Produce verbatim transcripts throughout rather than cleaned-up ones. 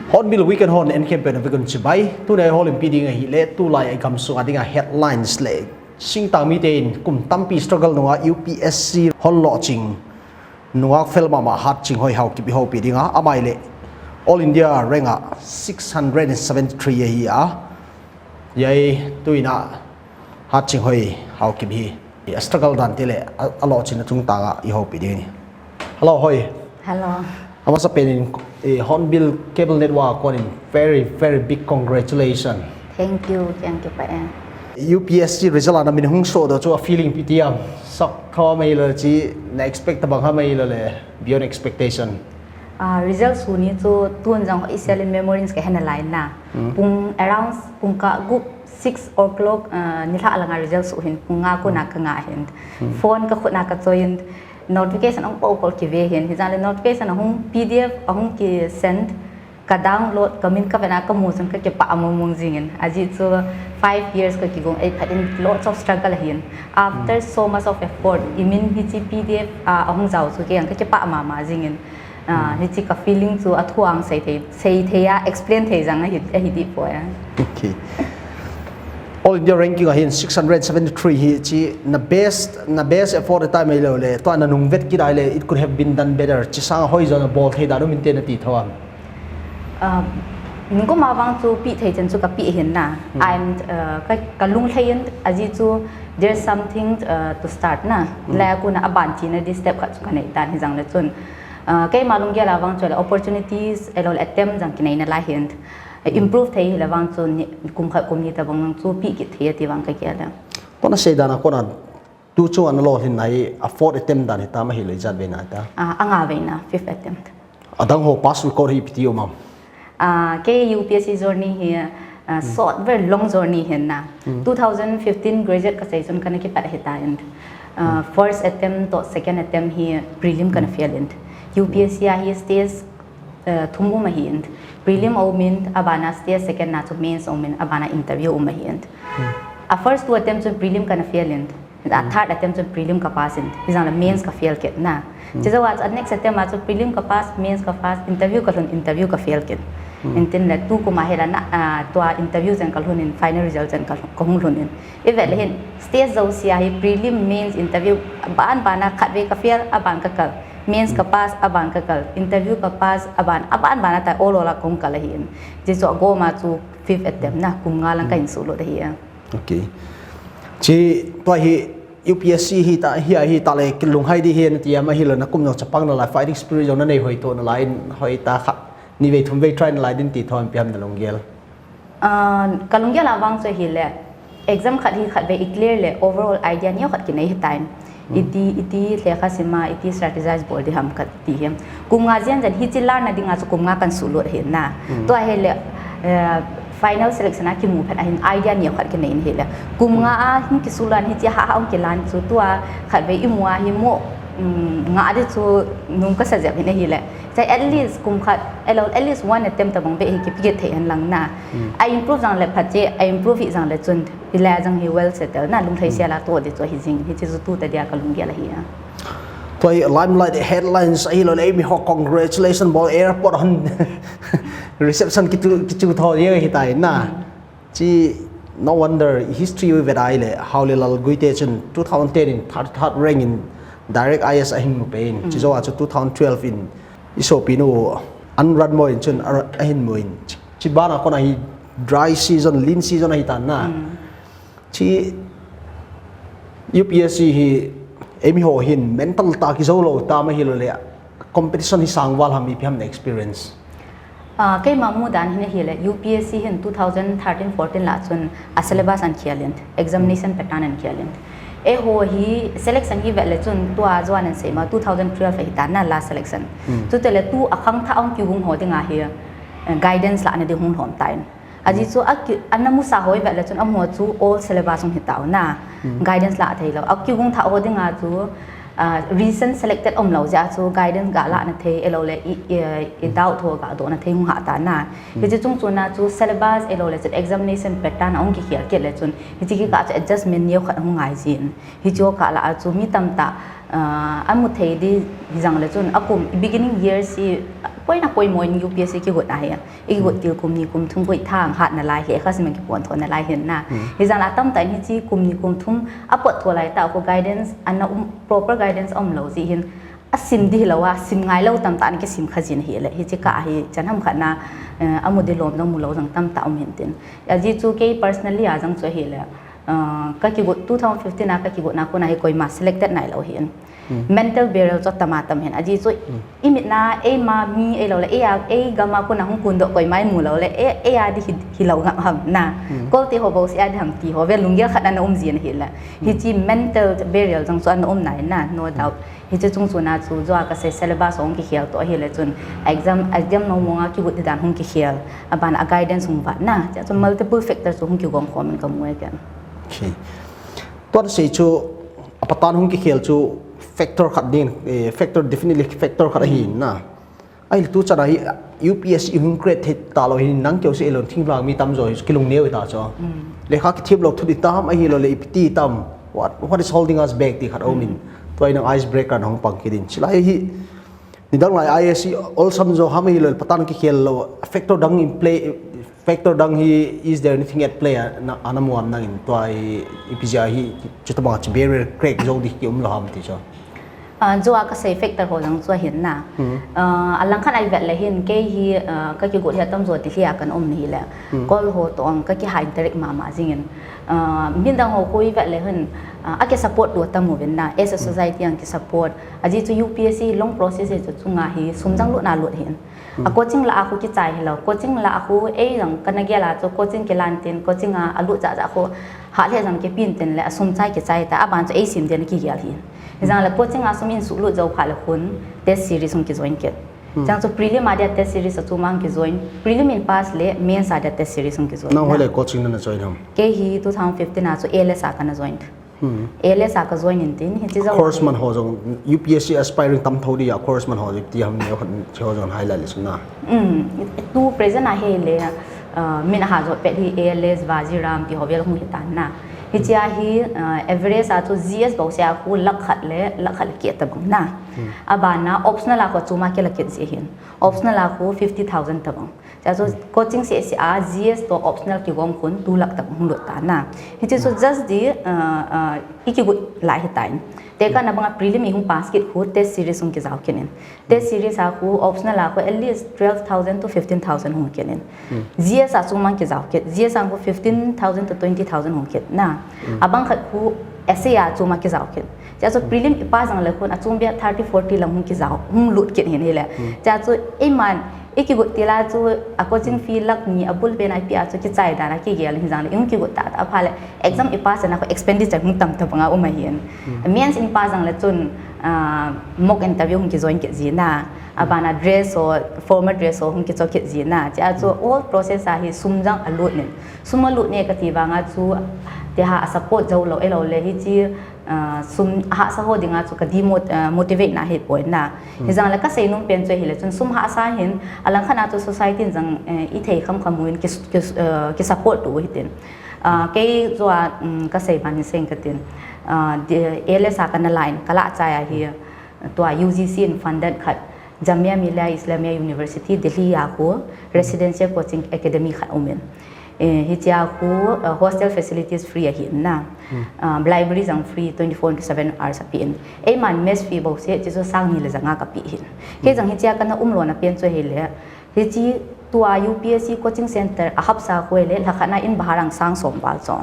Hornbill Weekend hon en khempeuh na vekin chibai. Tuni a i houlimpi ding ahile, tulai a i gamsung a dinga headlines le singtang mite in kum tampi struggle nunga U P S C hon lohching nungak fel mama Hatchinghoi Haokip i houpi dinga, ama ahile All India rank a six hundred and seventy-three ahi a. Hiche tuin a Hatchinghoi Haokip hi a struggle dan te le a, a lohchinna chungtang a i houpi ding ahi. Hello, Hoi. Hello. Amasapen in, eh, Hornbill Cable Network a konin very, very big congratulations. Thank you, thank you, Pa. U P S C result a na min hung sohdoh chu a feeling ipi ti ham? Shock tho mai lo chi, na expect tabang ham mai lo le, beyond expectation. Ah, result soh ni chu tun jong i sel in memories ka hena lai na. Hmm. Pung around pung ka gup six o'clock, ah, nilhah langa result soh hin pung nga kona ka nga hin. Hmm. Phone ka khut na ka choi in notification ahung pol pol kive hin. Hijang le notification ahung P D F ahung ki send ka download ka min ka vena ka mu chun ka kipah mong mong jing in. Ajeh chu five years ka kigong ei phat in lots of struggle ahin. After, hmm, so much of effort, i min hiche P D F, ah, ahung jao chu kei jong ka kipah mama jing in. Ah, hmm, hiche ka feeling chu a thu a sei thei, sei thei a, explain thei jong ahi, ahi dih poi a. Okay. All India ranking a hin six hundred seventy-three hi chi na best, na best effort a tai mai lo le, tua na nung vet kit a le, it could have been done better. Chi sang a hoi jo na bol thei dan um inte na ti tho am? Ah, nung kum a vang chu pi thei chen chu ka pi hin na. Hmm. I'm, ah, ka, ka lung thei in ajeh chu there's something, ah, to start na. Hmm. La ku na a ban chi na di step khat chu ka nei tan hijang le chun. Ah, keima lunggel a vang chu le opportunities, ahilou le attempt jong kinei na lai hin. Hmm. Improve thei hile vang chu ni, kum khat kum ni tabang chu pi kit thei ati vang ka gel a. Tua na sei dan a kona tu chung a na lolhin na hi a fourth attempt dan hi tam ahilou ijat vei na ta? Ah, a nga vei na, fifth attempt. Adang ho past record hi ipi ti um am? Ah, kei U P S C journey hi, ah, hmm, short, very long journey hin na. Hmm. Two thousand fifteen graduate ka sei chun kana kipat ahi ta in. Ah, hmm, first attempt to second attempt hi prelim kana, hmm, fail in. U P S C a hi stage, ah, thum um ahi in. Prelim, hmm, um in, abana stage second na chu mains um in, abana interview um ahi in. Hmm. A first two attempt chun prelim kana fail in. A, hmm, third attempt chun prelim ka pass in, hijang le mains ka fail kit na. Hmm. Chujou a chu a next attempt a chu prelim ka pass, mains ka pass, interview ka lhun, interview ka fail kit. Hmm. Intin le tu kum a hi la na, ah, tua interview chen ka lhun in, final result chen ka, ka hung lhun in. I vet le hin, stage jouse a hi prelim, mains, interview, aban ban a khatvei ka fail, aban ka kal. Mains ka, hmm, pass, aban ka kal. Interview ka pass, aban, aban ban a tai all all a ka hung kal ahi in. Chuche chu a gom a chu fifth attempt na, kum nga lang ka, hmm, hin suhlut ahi a. Okay. Chi, tua hi U P S C hi ta, hi, hi ta le kilunghai di hi na ti am ahilou na kum jong chapang na lai, fighting spirit jong na nei hoi to na lai, hoi ta kha, ni vei thum vei try na lai din ti thon pi ham na lunggel. Ah, ka lunggel a vang chu hi le, exam khat hi khatvei i clear le, overall idea neo khat kinei hi time. Hmm. Iti, iti lekha sim a, iti strategize bol di ham khat ti hi. Kum nga jen jen hiche lan na dinga chu kum nga kan suhlut ahi na. Hmm. Tua hi le, eh, final selection a kimu phat a hin idea neo khat kinei in hi le. Kum nga, hmm, a hin kisuhlut a hin hiche ha ha hung kilan chu tua khatvei i mu a hi mo, um, nga di chu nung ka sa jep hin ahi le. Chai at least kum khat, ahilou, at least one attempt tabang vei hi kipi kit thei hen lang na. Hmm. A improve jang le phat che, a improve hi jang le chun. Hilai jang hi well settled na, lungthei, hmm, sel a toh di chu ahi jing, hiche chu tu ta dia ka lunggel ahi a. Tua hi limelight headlines ahilou le, eimi ho congratulation bol airport hon reception kitu, kitu tho jeng ahi tai na. Hmm. Chi, no wonder, history u vet a le, Haolelal Guite chun two thousand ten in third, third rank in direct I A S ahin mu pen. Hmm. Chujou a chu two thousand twelve in i sopinu Anran Moi in chun a, ahin mu in. Chi, chi bana kona hi dry season, lean season ahi tan na. Hmm. Chi U P S C hi eimi ho hin mental tah kijou lou tam ahilou le, Competition hi sang val ham, ipi ham na experience? Ah, keima mudan hin ahile, U P S C hin two thousand thirteen fourteen lah chun a syllabus ahin khel in, examination pattern ahin khel in. Eiho hi selection hi vet le chun tua Johan in seima two thousand twelve ahi tan na last selection. Hmm. Chuteng le tu a khangthah a hung kigong ho dinga hi, eh, guidance lahna ding hung lhom tan. Ajeh chu a ki, ana musa ho i vet le chun amaho chu old syllabus hung hi tau na. Hmm. Guidance la thei lou. A kigong thah ho dinga chu, ah, recent selected um lou jeh a chu guidance ga lahna thei, ahilou le i, i, i doubt ho ga dohna thei hung ha ta na. Hmm. Hiche chung chun a chu syllabus ahilou le chun examination pattern a hung kikhel kit le chun hiche kikah chu adjustment neo khat hung ngai jin. Hiche kah lah a chu mi tamtah, ah, amu thei di hi jong le chun a kum beginning year hi poina poimo in U P S C kigot na hi. I kigot til kum ni kum thum koi thang hat nalai hi, kha sim kipon tho nalai hin na. Hmm. Hi jong la tamtah in hiche kum ni kum thum a pot tho lai tah khu guidance, ana um, proper guidance um lou jeh hin a sim di lou a, sim ngai lou tamtah in kisim kha jin ahile. Hiche kah hi chan ham khat na, eh, amu di lom jong mu lou jong tamtah um hin tin. Ajeh chu kei personally a jong chu ahile, ah, ka kigot two thousand fifteen a ka kigot na kon a hi koima selected nai lou hin. Hmm. Mental barrier chu atama tam hin. Ajeh chu, hmm, i mit na, eima mi ahilou le, ei a, ei gam a kon a hung kun doh koima i mu lou le, ei, ei a di hi, hi lou ngam ham na. Hmm. Kol te ho bou se a di ham ti ho, ve lunggel khat ana um jin ahile. Hmm. Hiche mental barrier jong chu ana um nai na, no doubt. Hmm. Hiche chung chun a chu, jo a ka sei syllabus hung kikhel toh ahile chun, exam, exam nom mong a kigot di dan hung kikhel. Aban a guidance hung vat na. Chu multiple factor chu hung kigong khom in ka mu e ken. Okay. Tua sei chu, a pattern hung kikhel chu factor khat din, eh, factor definitely factor khat ahi na. Ahile tu chan a hi U P S C hung create thei ta lou hin nang keu se alone thinglhang mi tamjo hi kilung neo i ta chu. Mm. Lekha kithem lou thut i tam ahilou le ipi ti tam. What, what is holding us back ti khat um in. Mm. Tua hi nang icebreaker na hung pang kit in. Chulai hi nidang lai I A C olsam jo ham ahilou le pattern kikhel lou, factor dang in play, factor dang hi, is there anything at play a, na, ana mu am nang in tua hi ipi jeh a hi chutabang a chu barrier crack jou di ki um lou ham ti chu. Ah, jo a ka sei factor ho jong chu ahin na. Hmm. Ah, alang khat a i vet le hin kei hi, ah, ka kigot hi atamjo Delhi a kan um ahile. Hmm. Kol ho toh jong ka kiha interact mama jing in. Ah, midang ho khu i vet le hin, ah, aki support tu atam uvin na. As a, hmm, society a ki support. Ajeh chu U P S C long process hi chu chunga hi sum jong lut na lut hin. Hmm. A coaching lah a khu kichai hilou. Coaching lah a khu ei jong kana gel a chu coaching kilan tin, coaching a, alut jat jat khu hah le jong kipen tin le asum chai kichai ta, aban chu ei sim din kigel hin. Hi jong le coaching a sum in suh lut jou phat le khun test series hung kijoin kit. Hmm. Chang chu prelim a dia test series a chu mang kijoin. Prelim in pass le mains a dia test series hung kijoin. Nang hoi le coaching na na join ham? Kei hi two thousand fifteen a chu A L S a kana join. Hmm. A L S a ka join in tin, hiche jong. Course man ho jong, U P S C aspiring tam tho di a, course man ho jong ti ham ne, hiche ho jong highlight le sung na. Hmm, tu present a hi le, ah, min aha jot pet hi A L S, Vajiram, ti ho vel hung hi tan na. Hiche a hi, ah, average a chu G S bou se a khu lakh khat le, lakh khat le keh tabang na. Hmm. Aban a optional a khu chu ma kila kit ji hin. Optional a khu fifty thousand tabang. Chua chu coaching seh seh a G S toh optional kigom khun two lakh tah hung lut ta na. Hiche chu just di, ah, ah, i kigot lai hi tan. Tekah na bang a prelim i hung pass kit khu test series hung kijao kit in. Test series a khu optional a khu at least twelve thousand to fifteen thousand hung kit in. Hmm. G S a chu mang kijao kit. G S a khu fifteen thousand to twenty thousand hung kit na. Hmm. Abang khat khu essay a chu ma kijao kit. Chua chu prelim i pass jong le khun achung bia thirty, forty lang hung kijao, hung lut kit hin hile. Hmm. Chua chu eiman, i kigot til a chu a coaching fee lakh ni, abul pen a i pi a chu kichai dan a kigel hin jong le, i hung kigot tah tah a pha le, exam i pass na khu expenditure hung tam tabang a um ahin. Hmm. Mains in pass jong le chun, ah, mock interview hung kijoin kit ji na, aban a dress ho, formal dress ho hung kicho kit ji na. Chua chu all process a hi sum jong alut nin. Sum alut ne kati vang a chu, ti ha a support jou lou, ahilou le hiche, ah, sum hahsa ho dinga chu ka demo-, ah, motivate na hi poi na. Hmm. Hi jong le ka sei nom pen chu hile chun sum hahsa hin, alang khat a chu society in jong, eh, i thei kham kham u in ki, ki, eh, ki support tu u hitin. Ah, kei chu a, um, ka sei ban in seng katin. Ah, di, A L S a kana line, ka lah chai a hi, tua U G C in funded khat, Jamia Millia Islamia University, Delhi a khu, Residential Coaching Academy khat um in. Eh, hiche a khu, uh, hostel facilities free ahi na. Hmm. Uh, library jong free twenty-four into seven hours api in. Eiman mess fee bou se, hiche chu sang ni le janga ka pi hin. Kei jong hiche a kana um lona pen chu hile. Hiche tua U P S C coaching center a hapsa khu le, lha khat na in bhara sang som val chu.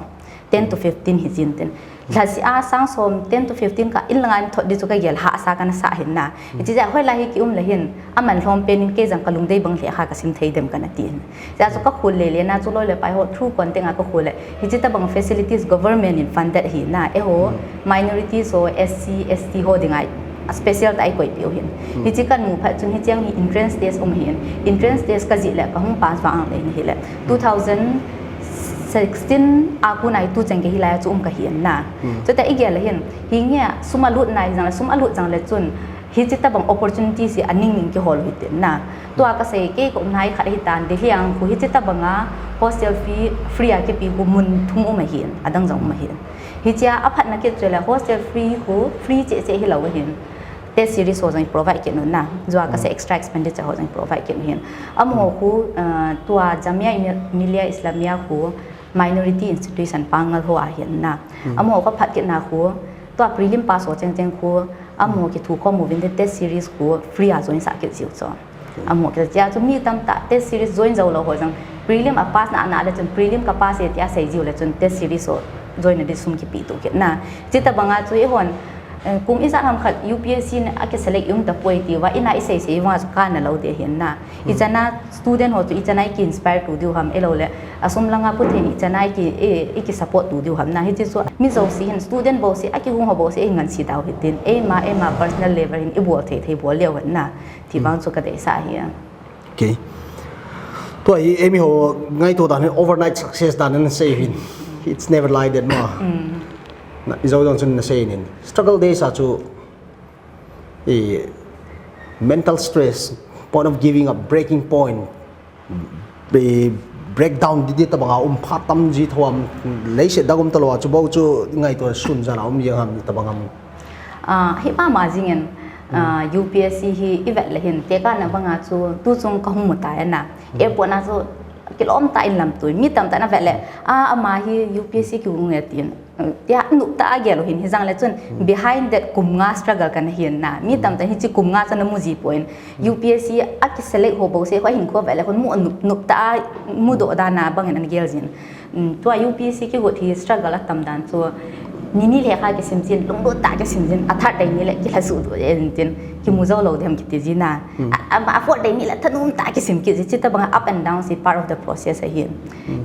ten to fifteen hi jin tin. Lhasi a sang som ten to fifteen ka in langa in thot di chu ka gel hahsa kana sa hin na. Hichi ja hoilai hi ki um le hin, aman lhom pen in kei jang ka lungdei bang lheh kha ka sim thei dem kana ti hin. Ja chu ka khul le le na chu loi le pai ho through contact a ka khul le. Hichi tabang facilities government in funded hi na. Eiho minorities ho, S C, S T ho dinga special ta i koi piu hin. Hichi kan mu phat chun hichi ang hi entrance test um hin. Entrance test ka jih le ka hung pass vang le hin hi le. Two thousand sixteen a ku nai tu cheng ke hilai chu um ka hin na. Chuta i gel le hin. Hi nge sum a lut nai jang le sum a lut jang le chun. Hichi tabang opportunity si a ning ning ki hol hi tin na. Tua ka sei kei ka um nai khat hi tan Delhi ang khu hichi tabang a hostel fee free a ki pi khu mun thum um a hin. Adang jang um a hin. Hichia a phatna kit chu le hostel free khu free che che hi lo hin. Test series ho jong provide kit nu na. Jua ka se extra expenditure ho jong provide kit nu hin. Amaho khu, uh, tua Jamia Mil-, Millia Islamia khu minority institution pangal ho a hin na. Amaho ka phat kit na khu, tua prelim pass ho cheng cheng khu, amaho ki thu khom uvin te test series khu free a join sa kit jiu chu. Amaho ki chia chu mi tam ta test series join jou lo ho jong prelim a pass na na le chun prelim ka pass e tia sei jiu le chun test series ho join na di sum ki pi tu kit na. Chi tabang a chu i hon, eh, kum i jat ham khat U P S C na a ki select um ta poi ti va ina i sei sei va chu ka na lo de hin na. I chana student ho chu i chana i ki inspire tu diu ham e lo le. A sum langa pu the i chana i ki, e, i ki support tu diu ham na. Hichi chu mi jo si hin student bo si a ki hung ho bo si e ngan si dau hi tin. E ma, e ma personal level hin i bol thei thei bol leo hin na. Ti bang chu ka dei sa hi a. Okay. Tua hi emi ho ngaito dan hin overnight success dan na sei hin. It's never like that ma. Na, i jo jong chun na sei nin. Struggle days a chu i mental stress, point of giving up, breaking point, i breakdown di di tabang a um phat tam ji thom lei se dagum talo a chu bo chu ngaito sun jana um jeng ham tabang am. Ah, hi pa ma jing in, ah, U P S C hi i vet le hin te ka na banga chu tu chung ka hung mu ta na. Airport na chu kilom ta in lam tu mi tam ta na vet le. Ah, ama hi U P S C ki hung e tin. Tia nup ta a gel u hin hi jang le chun behind that kum nga struggle kana hin na. Mi tam ta hi chi kum nga chana mu ji point. U P S C a ki select ho bo se ho hin kho vet le khun mu nup, nup ta a mu do da na bang in an gel jin. Tua U P S C ki got hi struggle a tam dan chu ni ni le kha ki sim jin, lung do ta ki sim jin, a third day ni le ki la su do jin tin ki mu jo lo dem ki ti ji na. A, a, a fourth day ni le thanum ta ki sim ki ji chi tabang up and down si part of the process a hin.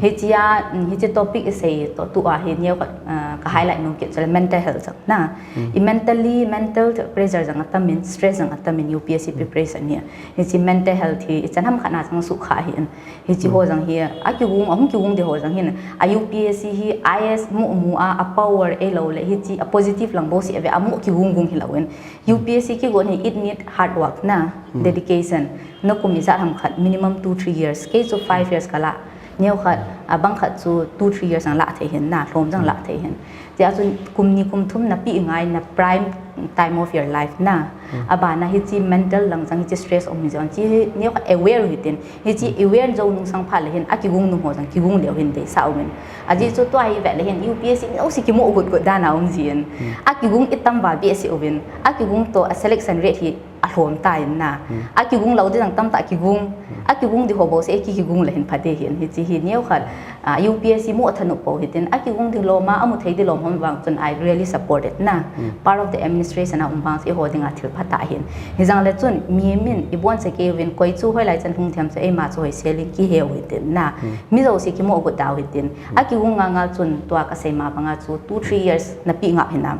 Hi chi a, hi chi topic i sei to tu a hi neo ka, ah, ka highlight nu ki chal mental health. Na, i mentally, mental pressure jang atamin, stress jang atamin U P S C preparation hi. Hichi mental health hi, i chan ham khat na jang sukha hi in. Hichi ho jang hi, a kigong, ahung kigong di ho jang hin. A U P S C hi, I S mu mu a, a power e lo le, hichi a positive lang bo si ave, a mu kigong gong hi lo in. U P S C kigon hi, it need hard work na, dedication. Na kum i jat ham khat, minimum two, three years. Kei chu five years ka la. Neo khat, a bang khat chu two, three years ang la thei hin na, lhom jang la thei hin. Tia chun kum ni kum thum na pi ngai na prime time of your life na. A ba na hichi mental lang jang hichi stress um hi jong chi neo khat aware hi tin. Hichi aware jo nung sang pha le hin a kigong nung ho jang kigong leo hin de sa um in. A ji chu tua hi ve le hin U P S C neo si kimu gut gut da na um ji in. A kigong i tam va bi si uvin. A kigong to a selection rate hi a lhom ta in na. A kigong lo di jang tam ta kigong. A kigong di ho bo se ki kigong le hin pha de hin hichi hi neo khat. Ah, U P S C mu a thanup po hitin, a kigong ding lom a, a mu thei ding lom hom vang chun I really support it na. Part of the administration a um vang si ho ding a thil pha ta hin. Hi jang le chun, mi min, i bon se ke uvin, koi chu hoi lai chan hung thiam chu, ei ma chu hoi selin ki he u hitin na. Mi jo si ki mo gut dau hitin. A kigong nga nga chun, tua ka sei ma bang a chu, two, three years na pi ngap hinam.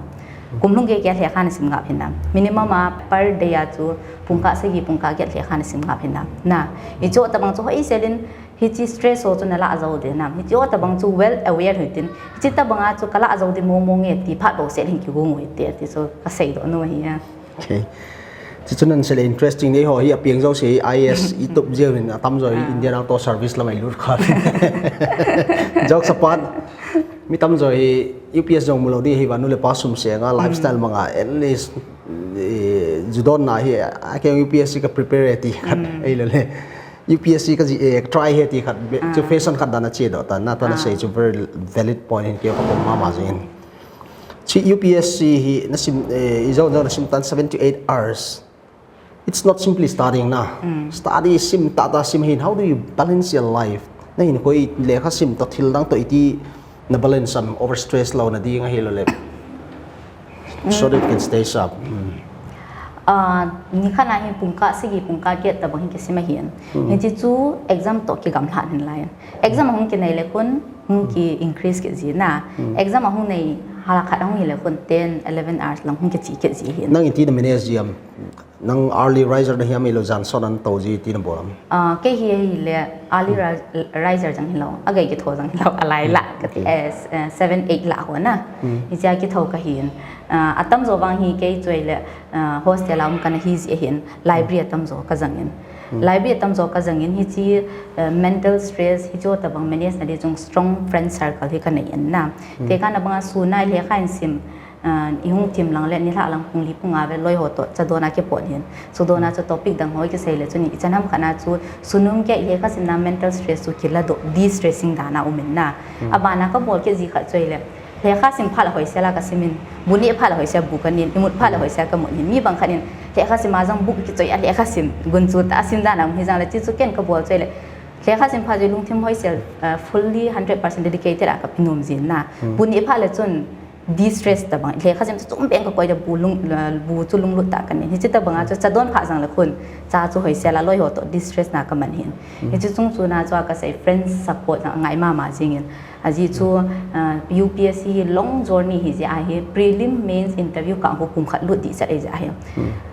Kum lhung ke ke le khan sim ngap hinam. Minimum a per day a chu, pungka sagi, pungka ke le khan sim ngap hinam. Na, i cho ta bang chu hoi selin, Hichi stress ho chu na la jo de nam. Hichi ho tabang chu well aware hoi tin. Hichi tabang a chu ka la jo de mo mo nge ti phat bo se hin kigong hoi te ti chu ka sei do no hi a. Okay. Chi chu nan se le interesting nei ho hi a piang jo se I S i tup jeu hin a tam jo hi Indian Auto Service lamai lut kha. Jokes apart. Mi tam jo hi U P S jong mu lo di hi va nu le pa sum se nga lifestyle manga at least eh, ju don na hi a ke U P S C ka prepare ti khat ei lo le. U P S C ka ji, eh, try he ti khat, be-, chu fashion khat dan a che do ta, na ta na sei chu very valid point hin ke ka pom ma ma jin. Chi U P S C hi na sim, eh, i jo jo na sim tan seven to eight hours. It's not simply studying na. Study sim ta ta sim hin. How do you balance your life? Na hin koi lekha sim to thil dang to iti Na balance am overstress lou na ding ahi lou le. So that you can stay sharp. Ah, ni khat na hi pungkah sagi pungkah get tabang hi kisim ahin. Hichi chu exam to kigamlat hin lai. Exam ahung kinei le khun hung ki increase kit ji na. Exam ahung nei hala khat ahung hi le khun ten, eleven hours lang hung kichi kit ji hin. Nang iti na manage ji am. Nang early riser na hiam ilo jan sot an to ji ti na bolam. Ah, kei hi hi le early ri- riser jang hilou. Agai kitho jang hilou. Alai la kati eh, s- eh, seven, eight la ho na. Hichia kitho kahin. Ah, atamjo vang hi kei chu le ah, hostel a um kana hi ji hin. Library atamjo kajang in. Library atamjo kajang in hichi eh, mental stress hicho tabang manage na di chung strong friend circle hi kanei in na. Tekah na banga suna lekha in sim. Ah, ihung thim lang le nilhah lang pung li pung nga ve loi ho to chadon a kipot hin. Chadon a chu topic dang ho kisei le chun ichan ham khat na chu sunung kei lekha simna mental stress chu kila do de-stressing dan a um in na. Abana kabol kit ji khat chu ahile lekha sim phat le hoisel a kasim in, bu neh phat le hoisel bu kanen, imut phat le hoisel kamut hin. Mi bang khat in lekha sim a jong bu kichoi a lekha sim gun chu ta sim dan a um hi jang le chi chu ken kabol chu ahile lekha sim phat chu lungthim hoisel, ah, fully hundred percent dedicated a kapi nom jin na. Bu neh phat le chun de-stress tabang lekha sim chu chung beng kakoi da bu lung bu chu lunglut ta kanen. Hichi tabang a chu chadon phat jang le khun cha chu hoisel a loi ho to de-stress na kaman hin. Hichi chung chu na chu a kasei friends support na ngai mama jing in. Aji chu ah, U P S C hi long journey hi ji ahi prelim mains interview ka ho pum khat lut di chat ahi ji ahi.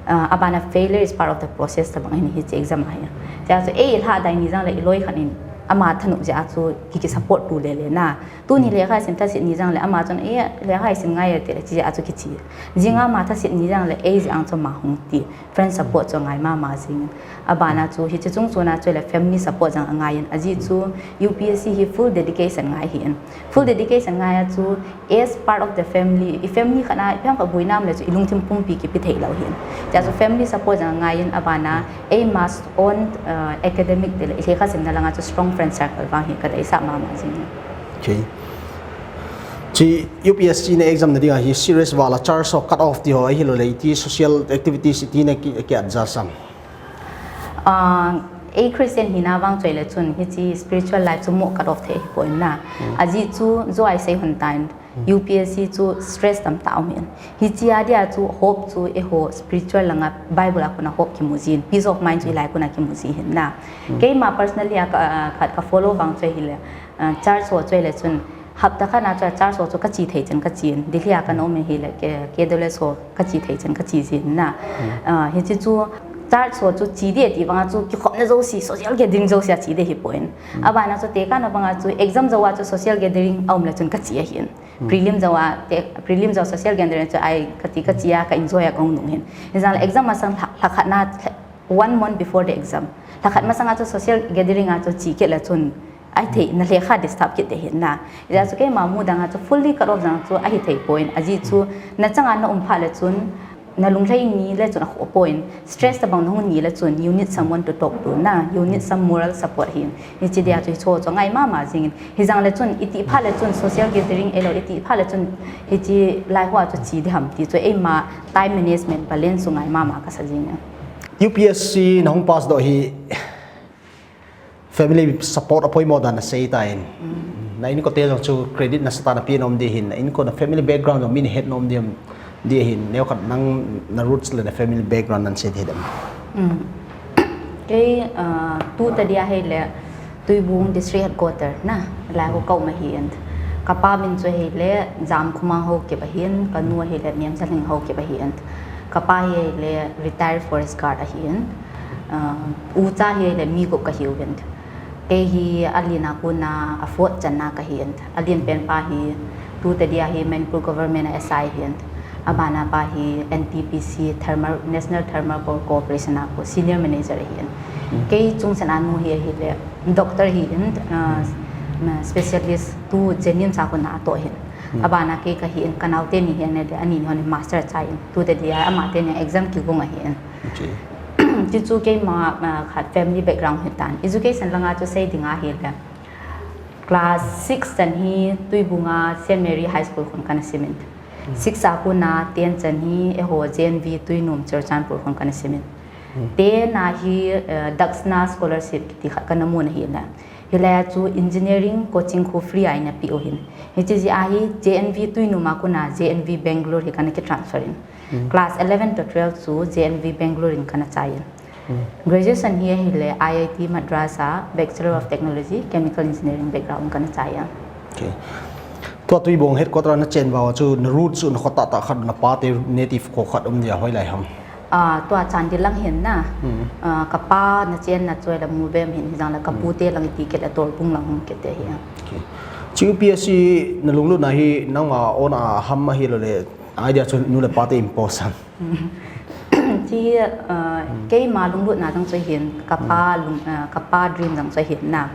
Ah, abana failure is part of the process tabang hin hichi exam ahi. Cha chu ei lha dai ni jang le iloi khat in ama thanu ji a chu ki ki support tu le le na. Tuni lekha sim thasit ni jang le ama chun eh lekha sim ngai te le chi a chu kichi. Jing ama thasit ni jang le ei ji ang chu ma hung ti. Friend support chu ngai mama jing. Abana chu hichi chung chu na chu le family support jang angai in. Aji chu U P S C hi full dedication ngai hi in. Full dedication ngai a chu as part of the family. I family khat na i pem kha buinam le chu ilungthim pumpi kipi thei lou hi in. Cha chu family support jang ngai in abana ei must on uh, academic te le lekha simna langa chu strong friend circle vang hi kadei sa mama jing. Okay. Chi U P S C na exam na dinga hi serious vala church ho cut off ti ho ahi lou le iti social activities iti na ki ki adjust am. Ah, ei Christian hina vang choi le chun hichi spiritual life chu mo cut off thei hi poi na. Aji chu jo ai sei hun tan U P S C chu stress tam ta um in. Hichi a dia chu hope chu eiho spiritual langa Bible a kuna hope kimu jin. Peace of mind chu ilai kuna kimu ji hin na. Keima personally a ka, ah, khat ka follow vang choi hi le. Ah, church ho choi le chun hapta khat na chu church ho chu kachi thei chan kachi in. Delhi a kana um hi le ke, K W S ho kachi thei chan kachi jin na. Ah, hichi chu church ho chu chi de ti vanga chu kikhopna josi social gathering josi a chi de hi poi. Abana chu tekah na banga chu exam jou a chu social gathering a um le chun kachi ahin. Prelim jou a te prelim jou social gathering chu ai kati kachi a ka enjoy a kahung nung hin. Hijang le exam masang lha- lhakhat na one month before the exam. Lhakhat masang a chu social gathering a chu chi kit le chun ai thei na lekha disturb kit de hin na. Ija chu keima mu dang a chu fully cut off jang chu ahi thei poi in. Aji chu na chang a na um phat le chun na lunglhai ni le chun akhoh poi in. Stress tabang na hung ni le chun you need someone to talk to na. You need some moral support hin. Hichi dia chu hicho chu ngai mama jing in. Hijang le chun iti phat le chun social gathering elo iti phat le chun hichi lai ho a chu chi de ham ti chu eima time management balance chu ngai mama kasa jing in. U P S C na hung pass doh hi family support apoimo dan na sei ta in. Na inko te jong chu credit nasa tah na pe nom di hin, na inko na family background jong min het nom di, di hin, neo khat nang na roots le na family background nan sei di dem. Kei, ah, tu ta dia hei le Tuibung District Headquarter na, lai ho kau ma hi in. Kapa min chu hei le Jam Khumang Haokip ahin, kanu hei le Niamchalhing Haokip ahin. Kapa hei le retired forest guard ahin. Ah, ucha hei le mi gup kahiuvin. Kei hi alin a kona a fourth channa kahin. Alin pen pa hi tu ta dia hi Manipur government a S I hin. Abana pa hi N T P C Thermal, National Thermal Power Corporation a ko senior manager ahin. Kei chungchan a nu hi ahile doctor hi in, ah, specialist tu JNIMS a kona atoh hin. Abana kei kahin, kanaote ni hi ane de, ani ni hon master chai in. Tu ta dia ama teni exam kigong ahin. Chuchu keima, ah, khat family background hi tan. Education langa chu sei ding ahile. Class six chan hi Tuibunga Saint Mary High School khun kana simin. Six a kona ten chan hi eiho J N V Tuinum Churachandpur khun kana simin. Ten a hi, eh, Daxna Scholarship kiti khat kana mun ahile. Hilai a chu engineering coaching khu free a eina pe u ahin. Hiche jeh a hi J N V Tuinum a kona J N V Bangalore hi kana kitransfer in. Class eleven to twelve chu J N V Bangalore in kana chai in. Graduation hi ahile I I T Madras a Bachelor of Technology, Chemical Engineering background kana chai a. Okay. Tua Tuibong headquarter a nachen uva chu na root chu na kho tahtah khat, na pate native kho khat um dia, hoilai ham? Ah, tua Chandel lang hin na. Ah, kapa nachenna chu ahile Muolbem hin, hijongle kapute lang iti kit le Torbung lang hung kit ahi. Okay. Chu U P S C na lunglutna hi nangma own a ham ahilouleh idea chu nu le pate impose ham? Chi, ah, keima lunglutna jong chu ahin, kapa lung, ah, kapa dream jong chu ahin na.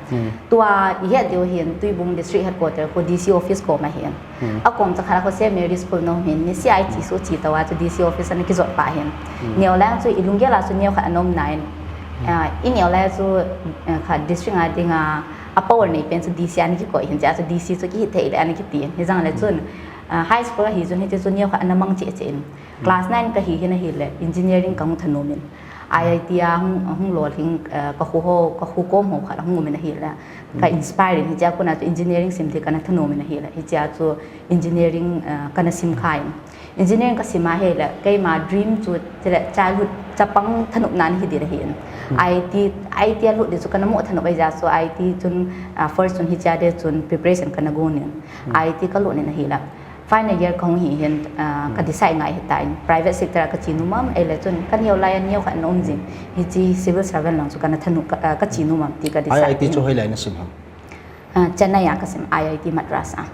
Tua ihet diu hin Tuibong District Headquarter khu D C office kom ahin. Akom chakhat a khu Saint Mary School nom hin, niseh a iche suh che tou a chu D C office ana kijot pah hin. Neo lai chu ilunggel a chu neo khat ana um na in. Ah, ineo lai chu, ah, kha district a dinga a power nei pen chu D C ana kikoi hin, chea chu D C chu kihi thei le ana kiti. Hijongle chun, ah, high school ahi chun hiche chu neo khat ana mang cheh cheh in. Class nine kahi hin ahile engineering kahung thanom in. I I T a hung, hung lolhing, eh, ka khu ho, ka khu kom ho khat ahung um in ahile. Ka inspire in hichea kona chu engineering sim ding kana thanom in ahile. Hichea chu engineering, eh, kana sim kha in. Engineering kasim ahile, keima dream chu chule childhood chapang thanopna ana hi ding ahin. I T, I T a lut ding chu kana mo thanop ahijeh chu I T chun, ah, first chun hichea ding chun preparation kana gon in. I T kalut in ahile. Final year kahung hi hin, ah, ka decide ngai hitan, private sector a kache nom am, ahile chun kaneo lai a neo khat ana um jing, hiche civil servant lang chu kana thanom, ka, ah, kache nom am ti ka decide. I I T chu hoilai nasim ham? Ah, Chennai a kasim, I I T Madras a.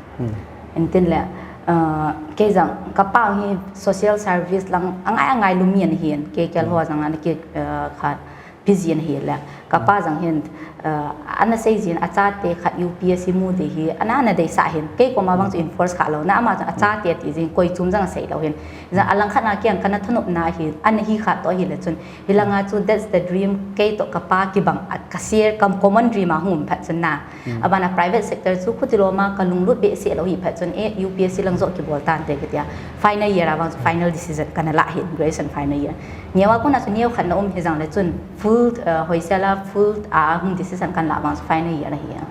Intin le, ah, kei jong kapa hi social service lang angai angai lum mi ana hin, kei kel ho jong ana ki, ah, khat busy ana hile, kapa jong hin, eh, ana sei jin, achate khat U P S C mu ding hi, ana, ana deisah hin, kei koma vang chu enforce kha lou na, ama jong achate ti jin, koi chom jong asei lou hin. Jong alang khat na kiang kana thanopna hi, ana hi kha toh ahile chun, hilanga chu that's the dream, kei toh kapa kibang, a, ka share, ka common dream a hung um phat chun na. Abana private sector chu khuti loma ka lunglut behseh lou hi phat chun, eh, U P S C lang joh kibol tante katia. Final year a vang chu final decision kana lah hin, graduation final year. Neo a kona chu neo khat na um hijongle chun full, eh, hoisel a full a hung decision kana lah vang chu final year ahi.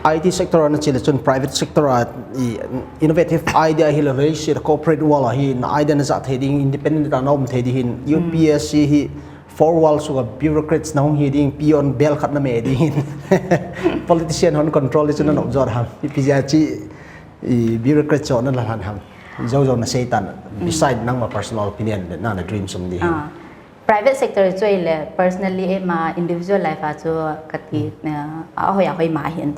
I T sector a nache le chun private sector a i innovative idea hilou le, se corporate world a hi na idea najah thei ding, independent a na um thei ding hin, U P S C hi four wall sunga bureaucrats na hung hi ding, peon bel khat na me ding hin. Politician hon control ding chu na nop jot ham? Ipi jeh a chi, i bureaucrat chu na la lhan ham? Jou jou na sei tan, beside nangma personal opinion le na, na dream sum ding hin. Ah. Private sector chu ahile, personally, eima individual life a chu kati, ah, ahoi ahoi ma hin.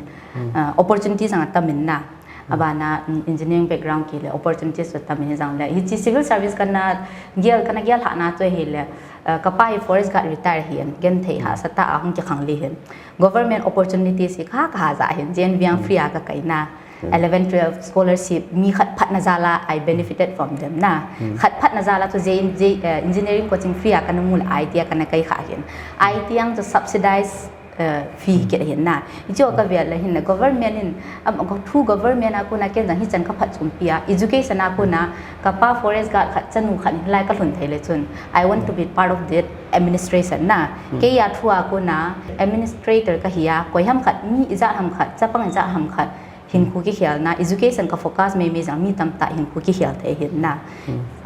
Ah, opportunity jong atam in na. Abana, mm, engineering background kile, opportunities chu tam in hijongle. Hiche civil service kana gel, kana gel lhahna chu ahile, eh, kapa hi forest guard retire hin, genthei hahsa tah a hung kikhang le hin. Government opportunities hi kaha kaha jat hin, J N V a free a kakai na. Eleven, twelve scholarship, mi khat phat na jal a I benefited from them na. Khat phat na jal a chu J N V, eh, engineering coaching free a kana mu le I T a kana kai kha hin. I T a chu subsidize, eh, fee kit hin na. Hichu ka vel le hin na government in, am, go through government a kona ken jong hichan ka phatchompi a. Education a kona kapa forest guard khat chanu khat in hilai ka lhun thei le chun, I want to be part of that administration na. Kei a through a kona administrator kahi a, koi ham khat, mi ijat ham khat, chapang ijat ham khat, hinkho kikhelna, education ka focus mei mei jong mi tamtah hinkho kikhel thei hin na.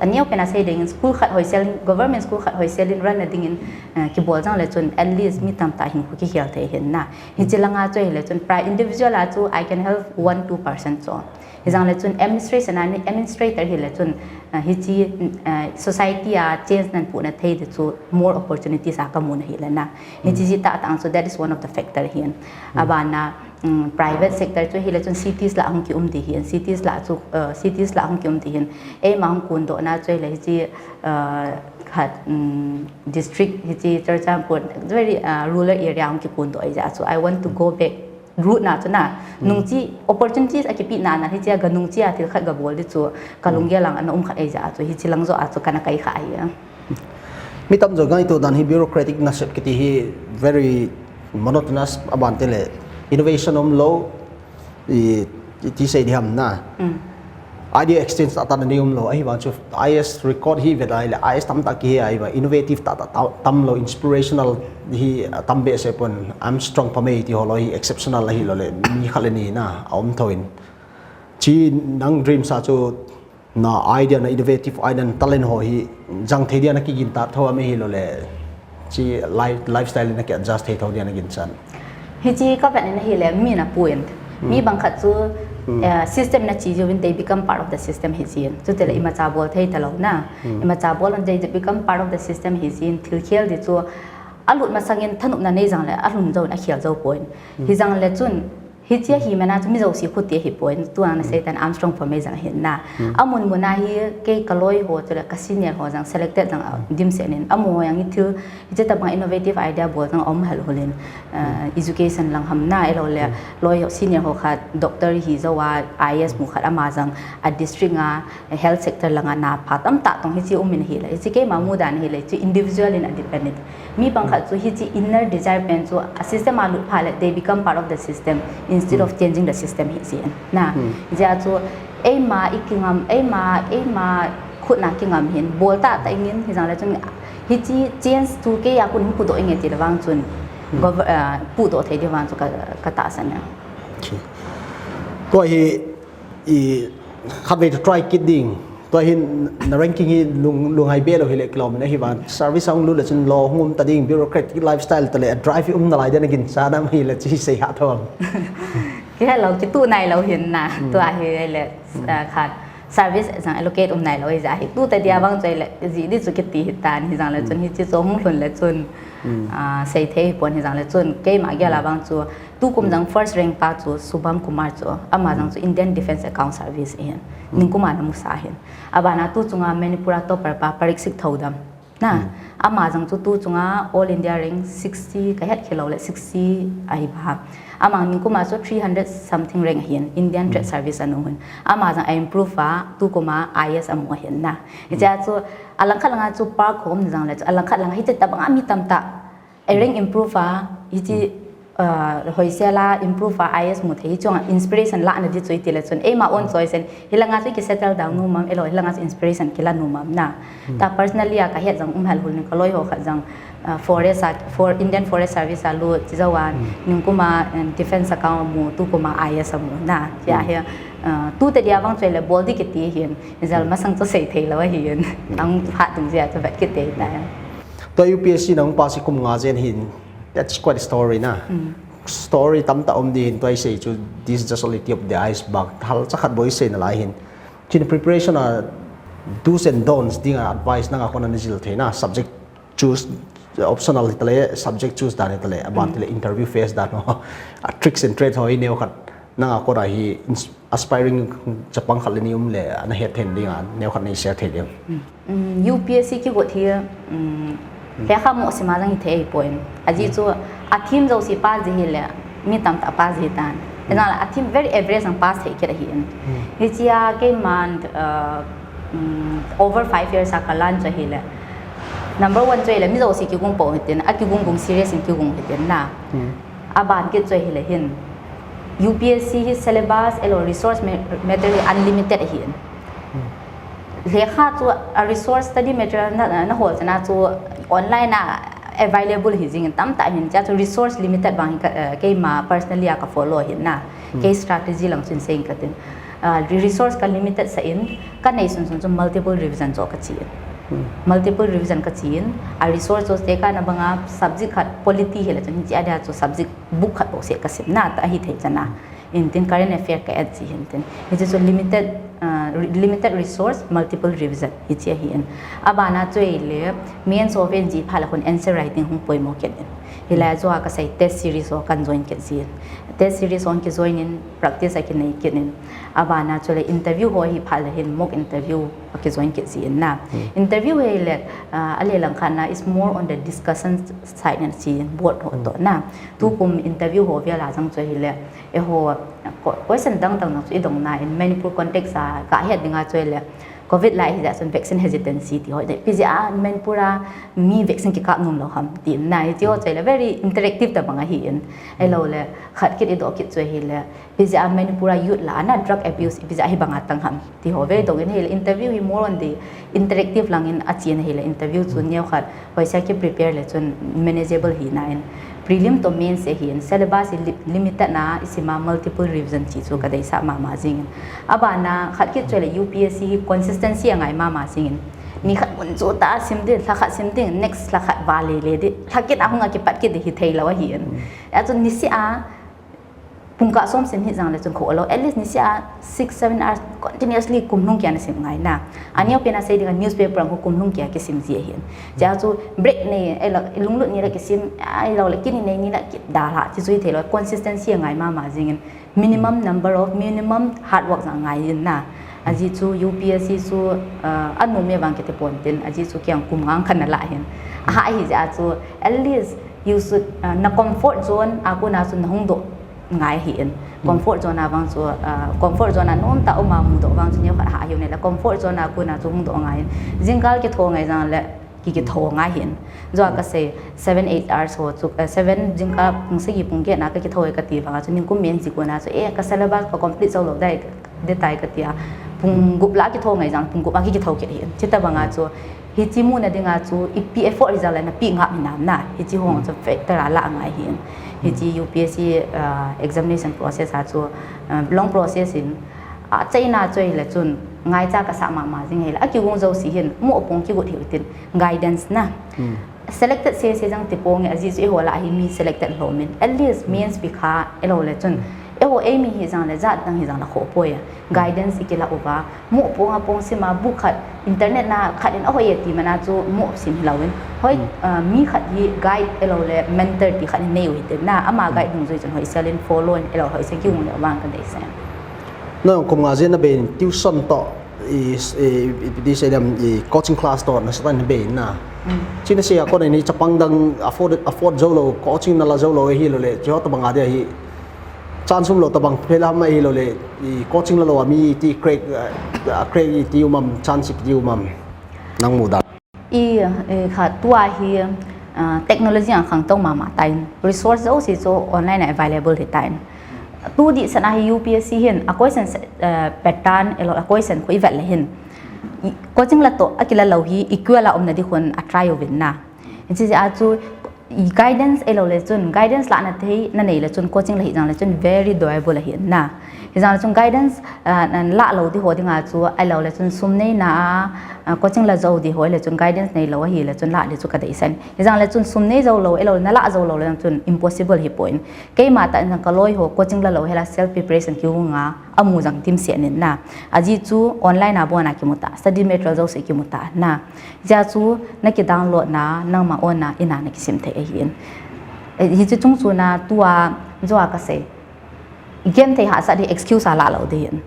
Aneo pen a sei ding in school khat hoisel in, government school khat hoisel in run na ding in, eh, kibol jong le chun at least mi tamtah hinkho kikhel thei hin na. Hiche langa chu ahile chun pri-, individual a chu I can help one, two percent chu. Hijong le chun administration a ni administrator hile chun, eh, hiche, eh, society a change nan pu na thei ding chu more opportunities a ka mu na hile na. Hiche ji tah tah chu that is one of the factor hin. Abana, um, private sector chu hile chun cities lah hung ki um ding hin, cities lah chu, uh, cities lah hung ki um ding hin. Eima hung kondoh na chu hile hiche, uh, khat, um, district hiche Churachandpur, very, uh, rural area hung ki kondoh ahijeh chu. I want to go back root na chu na. Nungchi opportunities a kipe na na hiche a ga nungchi a thil khat ga bol ding chu ka lunggel lang ana um khat ahijeh chu hiche lang joh a chu kana kai kha ahi. Mi tamjo ngaito dan hi bureaucratic nasep kiti hi very monotonous, aban tile innovation um lou, i, i ti sei ding ham na. Mm. idea exchange tah tah na nei um lou, ahivang chu I A S record hi vet a ahile, I A S tamtah kihe a ahivang, innovative tah tah tam lou, inspirational hi tam behseh pon, Armstrong Pamei ti ho lou hi exceptional ahi lou le, mi khat le ni na, a um thou in. Chi nang dreams a chu na idea, na innovative idea, na talent ho hi jang thei dia na kigin ta thou a mi hi lou le, chi life, lifestyle na ki adjust thei thou dia na ginchat. Hichi ka vet na hi le, mi na puin. Mi bang khat chu, eh, system na chi jiuvin, they become part of the system hi jin. Chu te le imacha bol thei ta lou na. Imacha bol on, they become part of the system hi jin. Thil khel di chu a lut masang in thanop na nei jang le, a lhun jou in a khel jou poi. Hi jang le chun, hichi a hi mena chu mi jouse khuti ahi poi. Tu ang na sei tan Armstrong Pamei jang hin na. A mun mun a hi kei ka loi ho chu le ka senior ho jang selected jang a dim se nin. A mu ho jang i thil, hichi tabang innovative idea bol jang a um hel hulin. Uh, education lang ham na, elo le, loi ho, senior ho khat, doctor hi jou a, I A S mu khat ama jang, a district a, health sector lang a na phat tamtah tong hichi um in hi le. Hichi keima mu dan hi le, chu individual in a dependent. Mi bang khat chu hichi inner desire pen chu a system a lut pha le, they become part of the system instead of changing the system hi jin. Na, jia chu eima i kingam, eima, eima khut na kingam hin, bol tah tah ingin, hi jang le chun hichi change chu kei a kon hung pudoh inge ti le vang chun, gov-, ah, pudoh thei di vang chu ka, ka tahsan a. Tua hi, i, khatvei try kit ding. Tua hin na ranking hi lung, lunghai be lou hi le kilom na hi vang. Service a hung lut le chun lou hung um ta ding, bureaucratic lifestyle ta le, a drive hi um nalai dia na ginchat na hi le chi sei ha thou am. Kihe lou, kitu nai lou hin na. Tua hi le, ah, khat service jang allocate um nai lou hi jeh hi. Tu te dia vang chu le, ji di chu kiti hi tan, hi jang le chun hichi chu hung lhun le chun, ah, sei thei hi pon hi jang le chun. Keima gel a vang chu, tu kum jang first rank pa chu Subham Kumar chu, ama jang chu Indian Defence Account Service ahin. Ning kum a na mu sa hin. Aban a tu chunga Manipur a topper pa Parikshit Thoudam. Na, ama jang chu tu chunga All India rank sixty, ka het khel lou le sixty ahi ba. Ama ning kum a chu three hundred something rank ahin, Indian Trade Service a nu hin. Ama jang a improve a, tu kum a I A S a mu ahin na. Hichi a chu, a lang khat lang a chu park hom jang le chu, a lang khat lang a hichi tabang a mi tamtah. A rank improve a, hichi, uh, hoisel a improve a, I A S mu thei hi chunga inspiration la na di chu i ti le chun. Eima own choice in, hi lang a chu ki settle down nom am, elo, hi lang a chu inspiration kila nom am na. Ta personally a ka het jang um hel hul ning ka loi ho khat jang, uh, forest a, for Indian Forest Service a lut, chi jou a, ning kum a, um, defence account a mu, tu kum a I A S a mu na. Chi a hi, uh, tu te dia vang chu le bol di kiti hin, jal masang chu sei thei lou ahin. Ang phat tung jia chu vet kiti ta. Tua U P S C nang pass hi kum nga jen hin, that's quite a story na. Story tamtah um di hin, tua i sei chu, this is just only tip of the iceberg. Thal cha khat bou i sei nalai hin. Chin preparation a do's and don'ts ding a advice nang a kona na jil thei na, subject choose, optional hi ta le, subject choose dan hi ta le, aban ti le interview phase dan ho. A tricks and trade ho i neo khat nang a kona hi ins-, aspiring chapang khat le ni um le, ana het theina ding a, neo khat nei share thei diam. Mm, U P S C kigot hi, mm, lekha mo sima jang hi thei poi. Ajeh chu, a theme jouse pass ji hi le, mi tamtah pass ji tan. Ena la, a theme very average jang pass thei kit ahi in. Hichi a keiman, uh, mm, over five years a ka lan chu hi le. Number one chu hi le, mi jouse kigung po hi tin, a kigung gung serious in kigung hi tin na. Aban kit chu hi le hin. U P S C hi syllabus, elo resource ma-, material unlimited ahi in. Lekha chu a resource study material na, na hol chana chu online a available hi jing in tamtah hin cha chu resource limited vang ka, eh, keima personally a ka follow hin na. Kei strategy lang chun sei ka tin. Ah, re-, resource ka limited sa in ka nei sun sun chu multiple revision chu ka chi in. Multiple revision ka chi in a resource chu te ka na banga subject khat polity hi la chun chi a dia chu subject book khat bo se ka sim na ta hi thei chana. In tin current affair ka et ji hin tin. Hichi chu limited, uh, re-, limited resource, multiple revision. Hichi ahi in. Abana chu hi le, main software ji pha la khun answer writing hung poimo kit in. Hi la chu a ka sei test series ho kan join kit ji in. Test series ho ki join in, practice a ki nei kit in. Abana chu le interview ho hi pha la hin mock interview a ki join kit ji in na. Interview hi le, uh, a le lang khan na is more on the discussion side na ji in board ho to na. Tu kum interview ho vela jang chu hi le, Eiho, ko-, question dang dang dang chu i dong na in Manipur context a ka het dinga chu le, Covid lai hi jeh chun vaccine hesitancy ti ho, ipi jeh a Manipur a mi vaccine kikap nom lou ham ti na, hiche ho chu ahile very interactive tabang ahin. Ahilou le, khat kit i doh kit chu ahile, ipi jeh a Manipur a youth lah a na drug abuse ipi jeh a hibang a tang ham ti ho, very dong in ahile, interview hi more on the interactive lang in achen ahile, interview chu neo khat hoisea ki prepare le chun manageable hi na in, prelim to mains ahin, syllabus hi li-, limited na, i sim a multiple revision ti chu ka deisah mama jing in. Abana khat kit chu le U P S C hi consistency angai mama jing in. Ni khat mun chu ta sim ding, lha khat sim ding, next lha khat vale le ding, lha kit a hung a kipat kit ding hi thei lou ahin. Achun niseh a pungkah som sim hi jong le chun kho lou, at least niseh a six, seven hours continuously kum lhung kia na sim ngai na. Aneo pen a sei ding a newspaper ang kum lhung kia kisim ji ahin. Chea chu break nei, ahilou, lunglut ni le kisim, ahilou le kini nei ni le kidalha, ti chu hi thei lou, consistency angai mama jing in, minimum number of, minimum hard work jong ngai in na. Ajeh chu U P S C chu, uh, anom e vang kiti pon tin, ajeh chu kei jong kum nga khat na la hin. Aha hi jeh a chu, at least you should, uh, na comfort zone a kona chu na hung doh ngai hi in. Comfort zone a vang chu, uh, comfort zone a nom ta um a mu doh vang chu neo khat ha hi un le comfort zone a kona chu hung doh ngai in. Jingkah kitho ngai jong le ki, kitho ngai hin. Jua ka sei seven, eight hours ho chu, eh, seven jingkah pung sagi pung get na ka kitho e ka ti vang a chu, nikum men ji kona chu, eh, ka syllabus ka complete jou lou dai, dai tai ka ti a. Pung gup la kitho ngai jong, pung gup a ki, kitho kit hin. Chuti bang a chu, hiche muna ding a chu, ipi effort hi jong le na pi ngap hinam na. Hiche ho chu factor a la ngai hin. Hiche U P S C, ah, examination process a chu, ah, long process in, achaina chu ahile chun, ngaicha ka sa mama jing ahile, akigong jouse hin, mopohna kigot hiu tin, guidance na. Selected sese jong ti ponge, ajeh chu eiho lah a hi mi selected lhom in. At least mains pi kha, ahilou le chun, eiho eimi hi jong le jat dang hi jong le kho poi a. Guidance i kila uva, mopohna pon sim a book khat, internet na khat in ahoi e ti mana chu mo sim hilou in. Hoi, ah, mi khat hi guide ahilou le mentor ti khat hi nei u hitin na, ama guide dungjui chun hoisel in follow in, ahilou hoisel kigong le vang ka deisah. Nang kum nga jen na bei in tuition toh, i, i, i, i, i coaching class toh na satan bei in na. China sei a kon ni chapang dang afford, afford jou lou, coaching na la jou lou ahilou le, chu tabang a dia hi. Chance um lou tabang phei lam ahilou le, i coaching la lou a mi ti crack, eh, crack i ti um am, chance i ti um am. Nang muda. I, eh, kha tua hi, ah, technology ang khangtou mama tan, resource jouse chu online a available hi tan. Tu dihsan a hi U P S C hin, a question, eh, pattern, ahilou, a question khu i vet le hin. I, coaching la toh, akila lou hi, equal a umna di khun a try uvin na. Hiche jeh a chu, i guidance ahilou le chun, guidance lahna thei na nei le chun, coaching la hi jong le chun, very doable ahi na. Hi jong le chun guidance, ah, na la lou di ho ding a chu, ahilou le chun sum nei na a, ah, coaching la jou di ho le chun guidance nei lou ahi le chun la di chu ka deisah in. Hi jong le chun sum nei jou lou, ahilou na la jou lou le chun impossible hi poi. Keima tah in jong ka loi ho coaching la lou hela self preparation kigong a, amu jong dimset in na. Ajeh chu online a bon a kimu ta, study material jouse kimu ta na. Jeh chu na ki download na, nangma own na, in a na kisim thei ahi in. Eh, hiche chung chu na tua, jua ka sei. Genthei hahsat hi excuse a la lou di hin.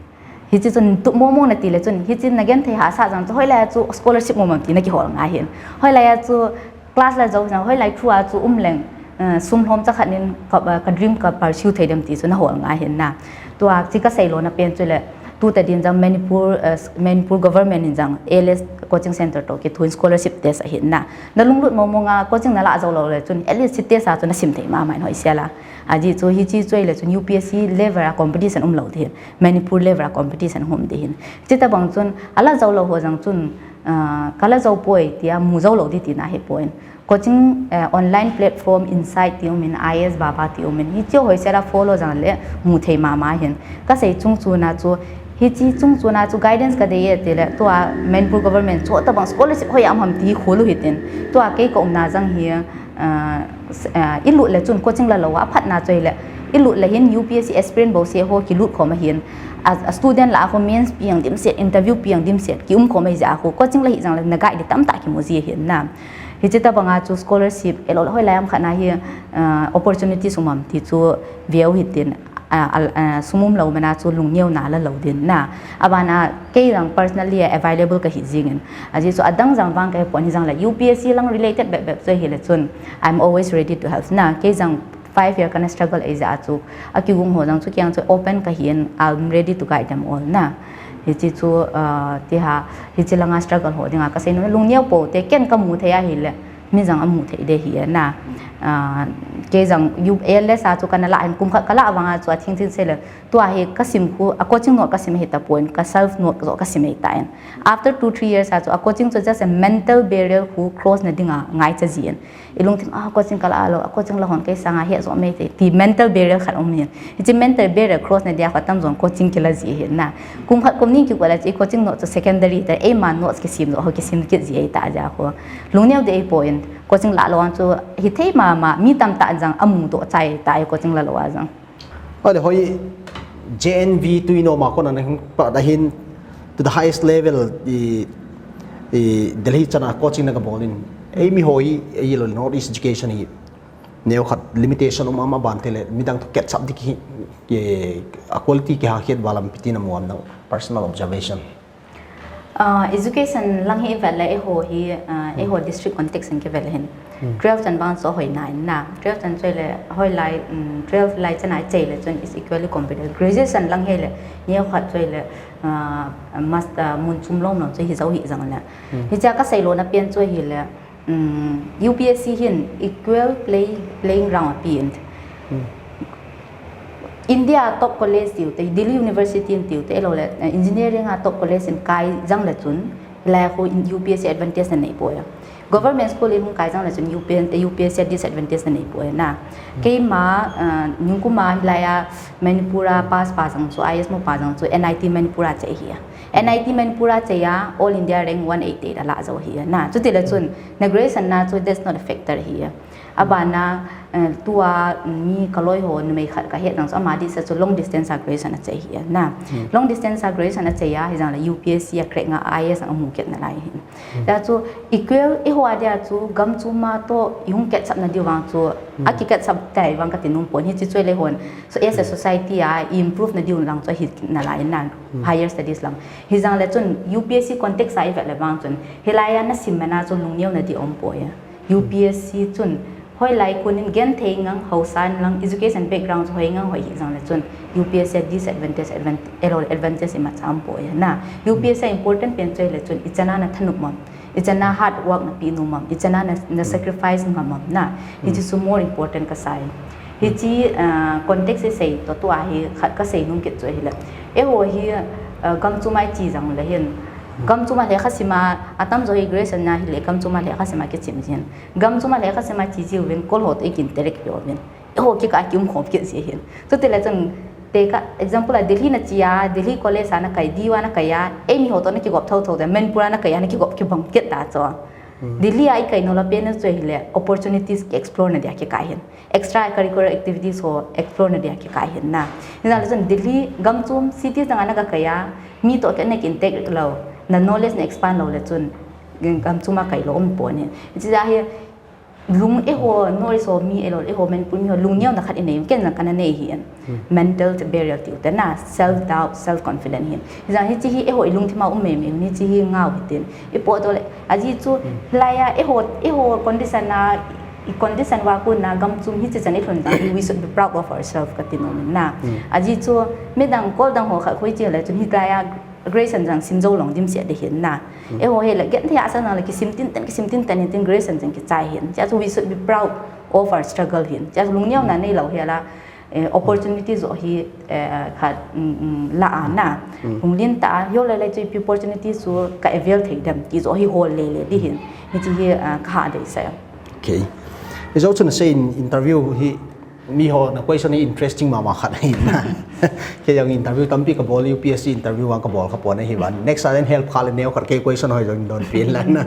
Hiche chun tu momo na ti le chun, hiche na genthei hahsat jong chu hoilai a chu scholarship mo mam ti na kihol ngai hin. Hoilai a chu class la jou jong, hoilai through a chu um leng, eh, sum lhom cha khat in ka, eh, ka dream ka pursue thei dem ti chu na hol ngai hin na. Tua, chu ka sei lona pen chu le, tu ta din jong Manipur, eh, Manipur government in jong A L S coaching center toh kithoin scholarship test ahi na. Na lunglut mong mong a coaching na la jou lou le chun, at least hiche test a chu na sim thei mama in hoisel a. Ajeh chu hiche chu ahile chun U P S C level a competition um lou di hin, Manipur level a competition hung um di hin. Chuti bang chun, a la jou lou ho jong chun, ah, ka la jou poi tia mu jou lou di tina hi poi. Coaching, eh, online platform Insight ti um in, I A S Baba ti um in, hiche hoisel a follow jong le mu thei mama hin. Ka sei chung chu na chu, hiche chung chu na chu guidance ka dei e ti le, tua Manipur government chu tabang scholarship hoi a um ham ti hi khol u hitin. Tua kei ka umna jong hi, ah, s-, ah, i lut le chun coaching la lou a phatna chu ahile, i lut le hin U P S C aspirant bou se ho kilut khom ahin. A, a student lah a khu mains pi ang dimset, interview pi ang dimset, ki um khom ahi jeh a khu, coaching la hi jong le na guide di tamtah kimu ji ahin na. Hiche tabang a chu scholarship, ahilou le hoilai ham khat na hi, ah, opportunities um am ti chu veu hitin, ah, ah, ah, sum um lou mana chu lungneo na la lou din na. Abana kei jong personally available ka hi jing in. Ajeh chu adang jong vang ka he pon hi jong le U P S C lang related bep bep chu ahile chun, I'm always ready to help na. Kei jong Five year kana struggle ei ja chu, akigung ho jang chu kiang chu open kahin, I'm ready to guide them all na. Hichi chu, uh, ti ha, hichi langa struggle ho dinga kasei nom lungneo po te ken kamu thei ahile, mi jang amu thei de hi na. Uh, kei jang U L S a chu kana la hin kum khat kala vanga chu athing thing sei le, tua hi kasim khu, a coaching note kasim hi ta pon, ka self note jo kasim hi ta in. After two, three years a chu a coaching chu just a mental barrier khu cross na dinga ngaicha jin. I lungthim a coaching kala lo, a coaching la hon kei sanga hi jo mei te, ti mental barrier khat um hin. Hichi mental barrier cross na dia kha tam jong coaching kila ji hi na. Kum khat kum ni kikoi la chi coaching note chu secondary ta, ei ma notes kisim jo ho kisim kit ji ei ta ja ho. Lungneo de ei point, coaching la lo an chu hi thei mama, mi tamtah jang amu doh chai ta ei coaching la lo a jang. Ale hoi J N V tui no ma kona na hin pa da hin to the highest level i, i Delhi chana coaching na kabol in. Ei mi hoi ei lo North East education hi neo khat limitation um ama ban te le midang to catch up dik hi, a quality kiha khiat valam piti na muam na personal observation. Uh, education lang hi vet le eiho hi, uh, eiho district context in kivet le hin. Twelve chan bang chu hoi nai na. Twelve chan chu le hoi lai, um, twelve lai chan ai chei le chun is equally competitive. Graduation lang hi le neo khat chu le, uh, master mun chum lom lom chu hi jo hi jang le. Hicha kasei lo na pen chu hi le, um, U P S C hin equal play, playing ground api in. India top college tiu te, Delhi University in tiu te, elo le, eh, engineering a top college in kai jang le chun, la khu in U P S C advantage na nei po ya. Government school in kai jang le chun U P S C, eh, U P S C disadvantage na nei po ya na. Keima, uh, nyungkuma hilai a Manipur a pass pa jang chu, I A S mo pa jang chu, N I T Manipur a che hi ya. N I T Manipur a che ya, All India rank one eighty eight a la jo hi ya na. Chuti le chun, na graduation na chu, that's not a factor hi ya. Abana, eh, tua mi kaloi ho numei khat kahet jang chu ama disa chu long distance a graduation a che hi na. Long distance a graduation a che a, hi jang le U P S C a crack nga I A S a mu kit na lai hi. Ta chu equal eiho a dia chu gam chu ma to i hung catch up na diu vang chu, a ki catch up tai vang kati nom pon hi chi chu le hon. So as a society a i improve na diu lang chu hi na lai na higher studies lang. Hi jang le chun U P S C context a i vet le vang chun hilai a na sim na chu lungneo na di om po ya. U P S C chun, hoilai kunin genthei ngang, hausa in lang, education background chu hoi ngang hoi hi jang le chun, U P S C disadvantage, advan-, elo advantage ima cham po ya na. U P S C important pen chu le chun, i chana na thanop mom, i chana hard work na pi nom mom, i chana na, na sacrifice ngam mom na. Hichi chu more important kasai. Hichi, ah, context sei to tua hi khat kasei nom kit chu hi le. Eiho hi, ah, gam chu mai chi jang le hin. Gam chu ma le khasima, atam jo hi graduation na hi le gam chu ma le khasima kichim jin. Gam chu ma le khasima chi jiu vin, kol ho to i kin terek pio vin. Eiho kika ki um khom kit ji hin. Chuti le chun, te ka example a Delhi na chi a, Delhi college a na kai, D U a na kai a, ei mi ho to na kigop thotho de, Manipur a na kai a na kigop kibang kit ta chu. Delhi a i kai no la pen na chu hi le, opportunities ki explore na dia kikai hin. Extra curricular activities ho explore na dia kikai hin na. Hi jang le chun Delhi gam chu cities dang a na ka kai a, mi to ke na kin tek lo, na knowledge na expand lo le chun, gam chu ma kai lo um po ni. Chi ja hi, Lung eiho, North East ho mi elo, eiho Manipur mi ho, lungneo na khat i nei, ken jang kana nei hi an. Mental barrier tiu te na, self doubt, self confidence hi. Hi jang hichi hi eiho i lungthim a um mei mei, hichi hi ngau hi tin. I po to le, aji chu, lai a, eiho, eiho condition na, i condition va kun na, gam chum hichi chan i lhun jang, we should be proud of ourselves kati nom na. Aji chu, midang kol dang ho khat khu hichi le chun hi lai a, graduation jang sim jou long dim sia de hin na. Eiho hi le, genthei a sa na le, kisim tin ten, kisim tin ten, tin graduation jang kichai hin. Chia chu we should be proud of our struggle hin. Chia chu lungneo na nei lo hi la, eh, opportunity jo hi, eh, khat, mm, mm, la a na. Hung lin ta, yo le le chu opportunity chu ka avail thei dem, ti jo hi hol le le di hin. Hichi hi, ah, ka ha dei sa. Okay. I jo chun sei in interview hi, Mi ho na question hi interesting mama khat ahi na. Kei jong interview tampi ka bol, U P S C interview vang ka bol kha pon ahi van. Next a den help kha le neo khat kei question ho jong don pen la na.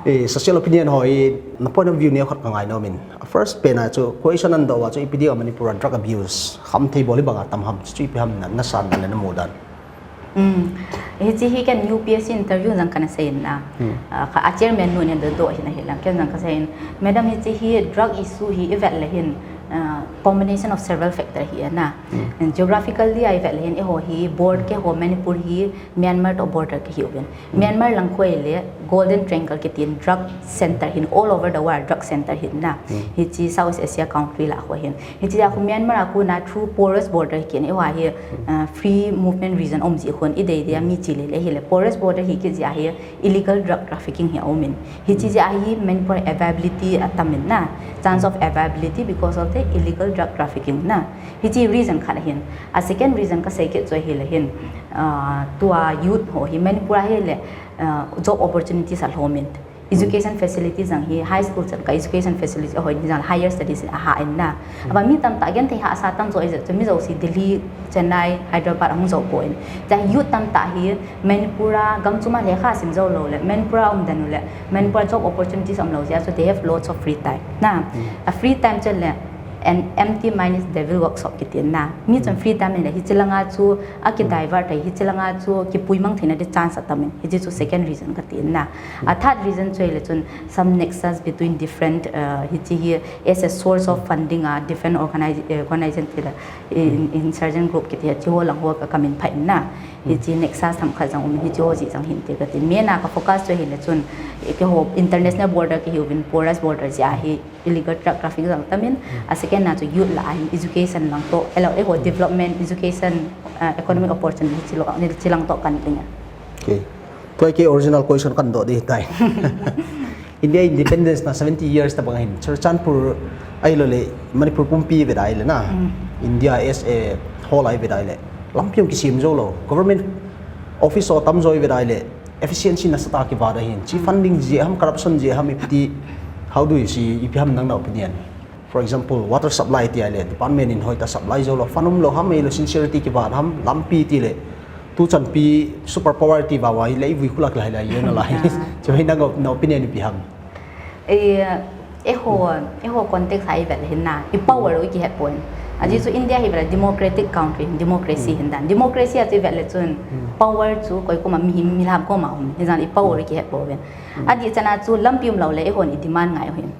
Eh, social opinion ho hi na point of view neo khat ka ngai nom in. First pen a chu question an do a chu ipi dia Manipur a drug abuse. Kham thei bol hi banga tam ham chu ipi ham na, na san na le na mu dan. Um, hichi hi ken U P S C interview jang kana sei na. Ah, kha a chairman nu nen do do hi na hi lang ken jang ka sei in. Madam hichi hi drug issue hi i vet le hin, uh, combination of several factor hi na. And geographically, i vet le hin eiho hi border, keiho Manipur hi Myanmar to border kahiuvin. Myanmar lang khu ahile Golden Triangle kiti in drug center hin, all over the world drug center hin na. Hiche Southeast Asia country lah khu hin. Hiche a khu Myanmar a khu na through porous border hi kiti in eiho hi uh, free movement region um ji khun, i dei dei a mi che le le ahile porous border hi kiti a hi illegal drug trafficking hi aum in. Hiche a hi Manipur availability atam in na. Chance of availability because of the illegal drug trafficking na. Hiche reason khat ahin. A second reason kasei kit chu ahile hin, uh, tua youth ho hi Manipur ahile, uh, job opportunities alhom in. Education facilities jong hi high school chan ka education facility ahoi in, hijong higher studies ahah in na. Ava mi tamtah genthei hahsa tamjo ijat chu mi jouse Delhi, Chennai, Hyderabad ahung jou poi. Chua youth tamtah hi Manipur a gam chom a lekha sim jou lou le, Manipur a um den u le, Manipur a job opportunities um lou jeh a chu they have lots of free time. Na, a free time chu le, an empty mind is devil workshop kiti in na. Mi chun free time nei le, hiche langa chu aki divert thei, hiche langa chu kipuimang theina di chance atam in. Hiche chu second reason kati in na. A third reason chu ahile chun some nexus between different, uh, hiche hi as a source of funding a different organize, uh, organization ti le, in, insurgent group kiti hiche ho lang ho ka, kamin pha in na. Hiche nexus themkhat jong um in, hiche ho jeh jong hin ti kati in. Main a ka focus chu ahile chun, eh, keiho international border kahiuvin, porous border jeh a hi illegal drug traffic jong tam in, a second na chu youth lah a hin education lang toh, ahilou le eiho development, education, uh, economic opportunity hiche lo, hiche lang toh kan ding a. Okay. Tua kei original question kadoh ding tai. India independence na seventy years tabang hin, Churachandpur ahilou le Manipur pumpi i vet a ahile na, India as a whole a i vet a ahile, lampi jong kisem jou lou. Government office jong atam jou i vet a ahile, efficiency nasatah a kivat ahin. Hiche funding jeh ham, corruption jeh ham, ipi ti, how do you see, ipi ham nang na opinion? For example, water supply ti ahile, department in hoitah a supply jou lou, fund um lou ham, ahilou sincerity kivat ham, lampi ti le, tuchan pi super power ti vang uva ahile, ivui khulak lai lai, yen alai. Chua hi nang na opinion ipi ham? Eh, eiho, eiho context a i vet le hin na, i power u i kihet poi. Ajeh chu India hi vet le democratic country, democracy hin dan. Democracy a chu i vet le chun, power chu koi koma, mihem, milham koma um, hijong i power u i kihet pouvin. Adih chan a chu lampi um lou le, eihon i demand ngai u hin.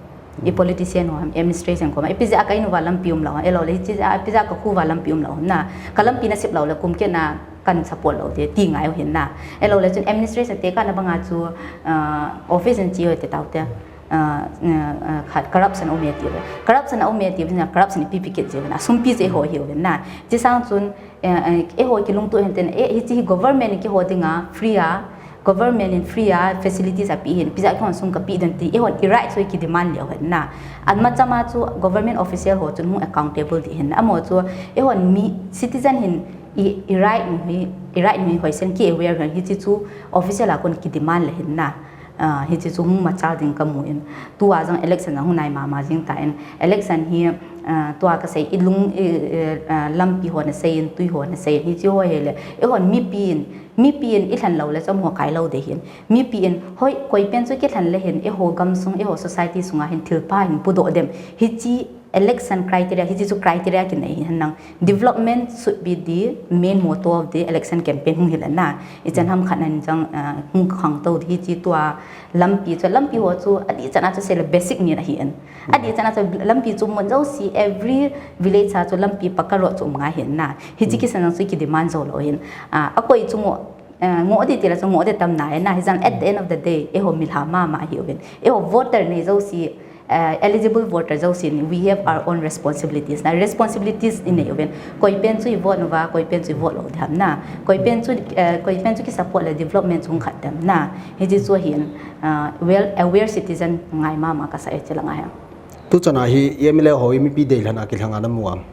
I politician ho ham, administration koma, ipi jeh a ka in uva lampi um lou, ahilou le, hiche a, ipi jeh a ka kho uva lampi um lou, na, ka lampi na sep lou le, kum kit na, kan support lou te, ti ngai u hin na. Ahilou le chun administration tekahna banga chu, ah, office in che u hite tao te, ah, ah, ah, khat corruption um e ti u. Corruption a um e ti u na, corruption ipi pi kit jeh u na, sum pi jeh ho hi u na. Hiche sang chun, Eh, eh, eiho kilungtoh hinte, eh, hiche hi government in keiho dinga free a, government in free a facilities ape hin, ipi jeh a keihon sum kapeh ding ti, eihon i right chu i kidemand leu hen na. Amachama chu government official ho chun hung accountable ding hin. Amaho chu eihon mi citizen hin i, i right nu hi, i right nu hi hoisen ki aware hen, hiche chu official a kon kidemand le hin na. Ah, hiche chu hung machal ding kamu in. Tua jong election jong hung nai mama jing tan. Election hi, ah, tua kasei i lung, i, i, ah, lampi ho nasei in, tui ho nasei in. Hiche ho hile, eihon mipi in, mipi in i lhen lou le chom ho kai lou ding hin. Mipi in, hoi, koi pen chu kilhen le hin, eiho gamsung, eiho society sunga hin thil pha hin pudoh dem. Hiche election criteria, hiche chu criteria kinei hi hen lang. Development should be the main motto of the election campaign hung hi le na. Ichan ham khat nan jong, ah, hung khangtou ding hiche tua lampi chu, lampi ho chu adih chan a chu sei le basic need ahi in. Adih chan a chu lampi chu mun jouse every village a chu lampi paka road chu um ngai hin na. Hiche kisan jong chu kidemand jou lou hin. Ah, akoi chu mo Eh, ngoh ding tile chu ngoh ding tam nai na, hijong at the end of the day, eiho milham mama ahiuvin. Eiho voter nei jouse, eh, eligible voter jouse in, we have our own responsibilities na, responsibilities inei uvin. Koi pen chu i vote uva, koi pen chu i vote lou ding ham na. Koi pen chu, eh, koi pen chu ki support le development chu hung khat dem na. Hiche chu hin, ah, well aware citizen ngai mama kasa e hiche langa hi. Tuchan a hi M L A ho hi mipi deilhen a kilheng a namu am?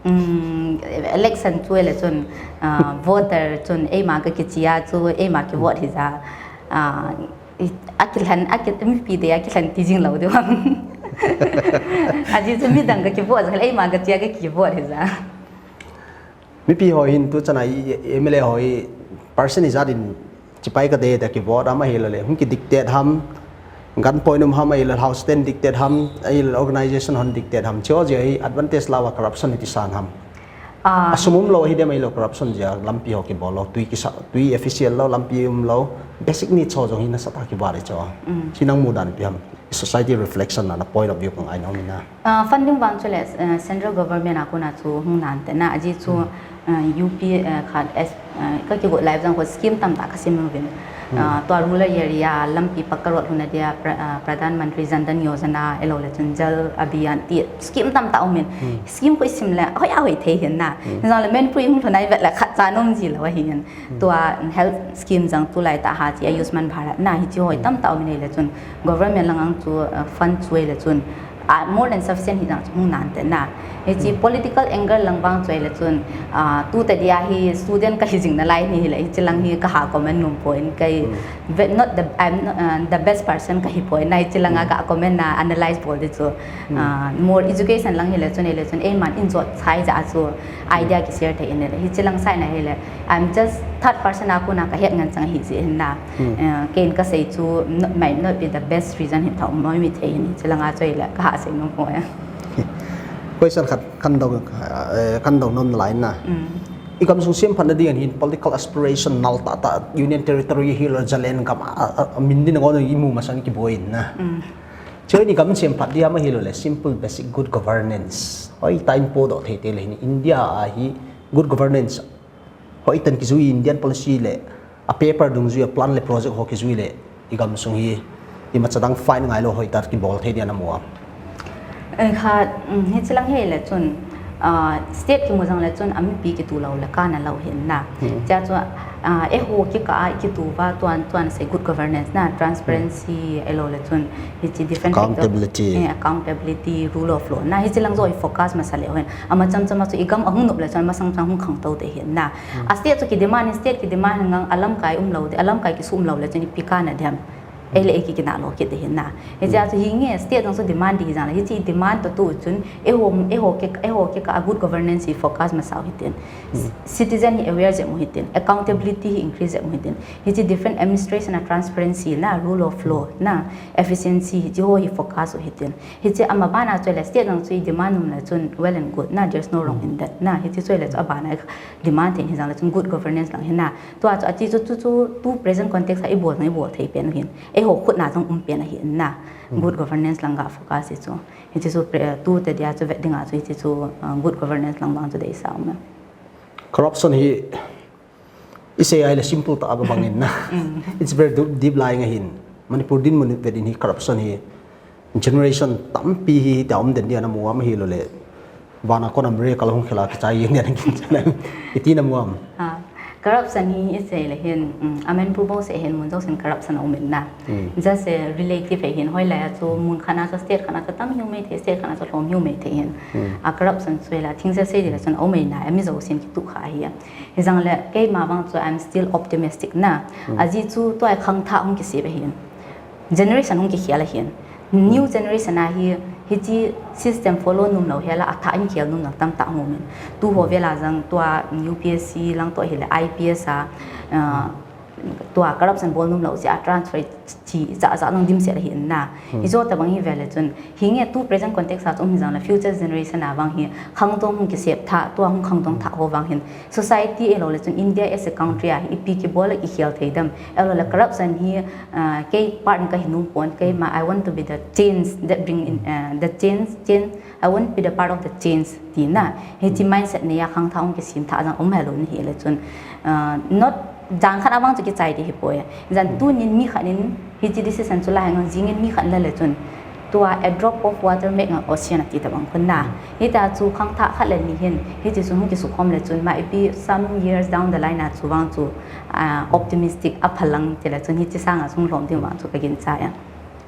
Um, election chu ahile chun, ah, voter chun eima kakichia chu eima kivote hija, ah, i, akilhen, aki, mipi dei akilhen ti jing lou ding ham. Ajeh chu midang kakivote jong eima kachia kakivote hija. Mipi ho hin tuchan a i, i, M L A ho hi person ijat in chipai kadei tia kivote ham ahilou le, hung ki dictate ham, gun point um ham ahilou, house ten dictate ham, ahilou organization hon dictate ham, hiche ho jeh hi advantage la uva corruption hiti san ham. Ah. Asum um lou hi dem ahilou corruption jeh a lampi ho kibol lou, tui kisa, tui efficient lou, lampi um lou, basic needs ho jong hi nasatah a kivat e chu. Mm. Hiche nang mudan ipi ham? society reflection na, na point of view kang ai nom na. Uh, funding vang chu le uh, central government a kona chu hung nan te na aji chu uh, U P uh, khat S uh, ka ki go live jang ko scheme tam ta ka sim vin uh, to rural area lampi pakka road huna dia pra, uh, Pradhan Mantri Jan Dhan Yojana elo le chun Jal Abhiyan ti scheme tam ta umin scheme ko sim le hoi a hoi thei hin na jang le men pui hung thonai vet le khat cha nom ji lo hin tua health scheme jang tulai ta ha chi Ayushman Bharat na hi chi hoi tam ta umin le chun government lang ang chu uh, fund chu le chun uh, more than sufficient hi jang chu hung nan te na hi chi political angle lang vang chu le chun uh, tu ta dia hi student ka hi jing na lai ni hi le hi chi lang hi ka ha comment nom point kai ve- not the I'm not, uh, the best person ka hi point na hi chi lang a ka comment na analyze bol di chu uh, more education lang hi le chun le chun ei man in jot chai ja chu idea ki share thei in le hi chi lang sai na hi le I'm just third person a kona ka het ngan chang hi ji hin na uh, ken ka sei chu not, might not be the best reason hin thau moi mi thei hin chi lang a chu le ka ha sei nom point Question khat kan dau eh, kan dau nom lai na. I gam sung siam phat na ding hin political aspiration nal ta ta Union Territory hi lo jalen gam a, a, a min din ngon i mu masang ki boin na. Choi ni gam siam phat dia ma hi lo le simple basic good governance. Oi ta in po do thei te le hin India a hi good governance hoi tan ki jui Indian policy le a paper dung jui a plan le project ho ki jui le i gam sung hi i ma chadang fine ngai lo hoi tat ki bol thei dia na mu am. Kha hi chilang he le chun uh, state ki mujang le chun a mipi ki tu lo le ka na lo hin na cha chu uh, e ho ki ka ki tu va tuan tuan se good governance na transparency elo le chun hi chi different Accountability. Eh, accountability rule of law na hi chilang zo i focus ma sa le hin ama cham cham chu i gam ahung nop le chun ma sang chang hung khang to te hin na a state chu ki demand state ki demand ngang alam kai um lo de alam kai ki sum lo le chun i pi ka na dem ei le ei ki kina lo ki te hin na hi cha chu hi nge state jang chu demand di jang hi chi demand to tu chun e ho e ho ke e ho ke ka good governance hi focus ma sa hi tin citizen hi aware je mu hi tin accountability hi increase je mu hi tin hi chi different administration a transparency na rule of law na efficiency hi chi ho hi focus hi tin hi chi ama bana chu le state jang chu demand um la chun well and good na there's no wrong in that na hi chi chu le chu abana demand thei hi jang le chun good governance lang hi na tua chu achi chu chu chu tu present context a i bol na i bol thei pen hin ei ho khut na jong um pen ahi na good governance lang ga focus hi chu hi chi chu tu te dia chu vet ding a chu hi chi chu good governance lang bang chu dei sa um na Corruption hi i sei ai le simple ta ba bangin na. It's very deep, deep lying ahin. Manipur din mun vet in hi corruption hi generation tampi hi ta um den dia na mu am hi lo le vana kon am re kal hung khela ka chai yen dia na kin chana iti na mu am corruption hi i sei le hin amen pu bo se hin mun jo sin corruption um in na just a relative hin hoi la chu mun khana chu state khana chu tam hiu mai the state khana chu lom hiu mai the hin a corruption chu la thing se sei dia chun um mai na ami jo sin ki tu kha hi hi jang le kei ma bang chu I'm still optimistic na aji chu tu ai khang tha hung ki se be hin generation hung ki khia la hin new generation a hi hi chi system follow num lo hela a tha in khel num lo tam ta ngu min tu ho vela jang tua U P S C lang to hi le I P S a uh, tua corruption bol num lo chi a transfer chi cha cha lang dim se la hin na hi jo ta bang hi vele chun hi nge tu present context a chu um hi jang le future generation a bang hi khang tong hung ki sep tha tua hung khang tong tha ho bang hin society elo le chun India as a country a hi ipi ki bol i khel thei dam elo le corruption hi uh, kei part ka hi num pon kei ma I want to be the change that bring in uh, the change change I want to be the part of the change ti na hi chi mindset ne ya khang tha hung ki sim tha jang um helo ni hi le chun uh, not jang khat a bang chu ki chai ti hi poi jan tu nin mi khat nin hi chi decision chu la hang jing in mi khat la le chun tua a drop of water make an ocean ati ta bang khun na hi ta chu khang tha khat le ni hin hi chi chu hung ki su khom le chun might be some years down the line a chu wang chu uh, optimistic a phalang ti le chun hi chi sang a sung lom ding wang chu ka gin cha ya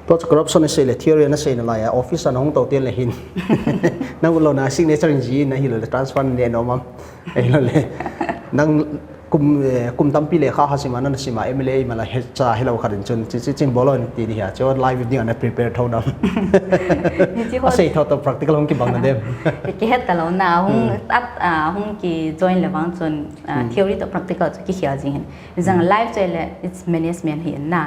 to corruption sei le theory na sei na la ya office a hung to te le hin na lo na signature in ji na hi lo le transfer ne no mam ei lo le nang kum kum tampi le kha ha sima na sima M L A ma la he cha he lo kha din chun chi chi chin bolon ti di ha chu live ding ana prepare tho dam a sei tho to practical hung ki bang na dem ki het ta lo na hung at hung ki join le bang chun theory to practical chu ki khia jing hin jang live chu le it's management hi na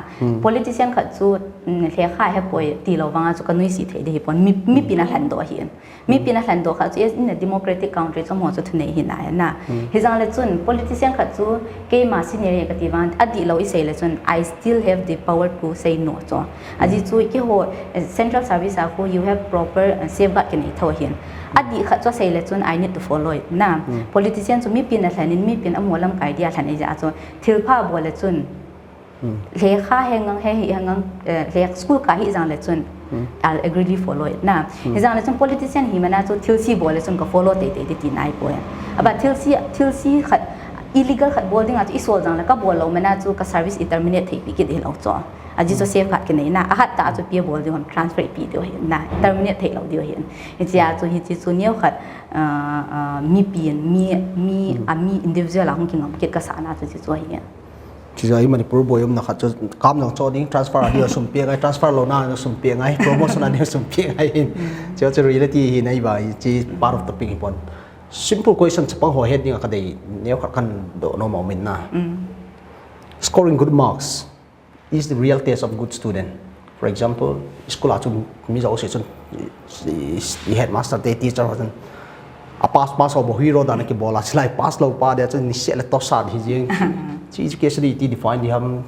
politician khat chu le kha he poi ti lo bang chu ka nui si thei de hi pon mi mi pina hlan do hi mi pina hlan do kha chu in a democratic country chu mo chu thunei hi na na hi jang le chun politician khat Chu keima senior e kati vang, adih lou isei le chun, I still have the power to say no chu. Ajeh chu keiho, eh, central service a khu you have proper, eh, safeguard kinei tho hin. Adih khat chu asei le chun, I need to follow it na. Politician chu mipin alhen in, mipin amaho lamkai dia alhen ahi jeh a chu, thilpha bol le chun, lekha henlang, he hi henlang, eh, le school kai hijong le chun, I'll agreely follow it na. Hijong le chun politician hi mana chu thilse bol le chun ka follow teitei di tina ahipoi. Aba thilse, thilse khat, illegal khat bol dinga chu isol jong le ka bol lou mana chu ka service i terminate thei pi kit hilou chu. Ajeh chu safeguard kinei na, ahat tah a chu pi bol diu ham, transfer ipi diu ahi na, terminate thei lou diu ahi. Hichea chu hiche chu neokhat, ah, ah, mipin, mi, mi, a mi individual a hung kingam kit kasah na chu hiche chu ahi. Chuche hi Manipur boi umna khat chu kam jong cho ding, transfer a ding sum pe ngai, transfer louna sum pe ngai, promotion a ding sum pe ngai hin. Chu chu reality hi nai ba, hiche part of topic hi pon. Simple question chapang ho het ding a kadei, neokhat kan doh nom a um in na. Scoring good marks is the real test of good student. For example, school a chun mi jouse chun i, i, i headmaster te, teacher ho chun a pass, pass ho bou hero dan a kibol a, chulai pass lou pa dia chun niseh le tosat hi jeng. Chu education iti define di ham,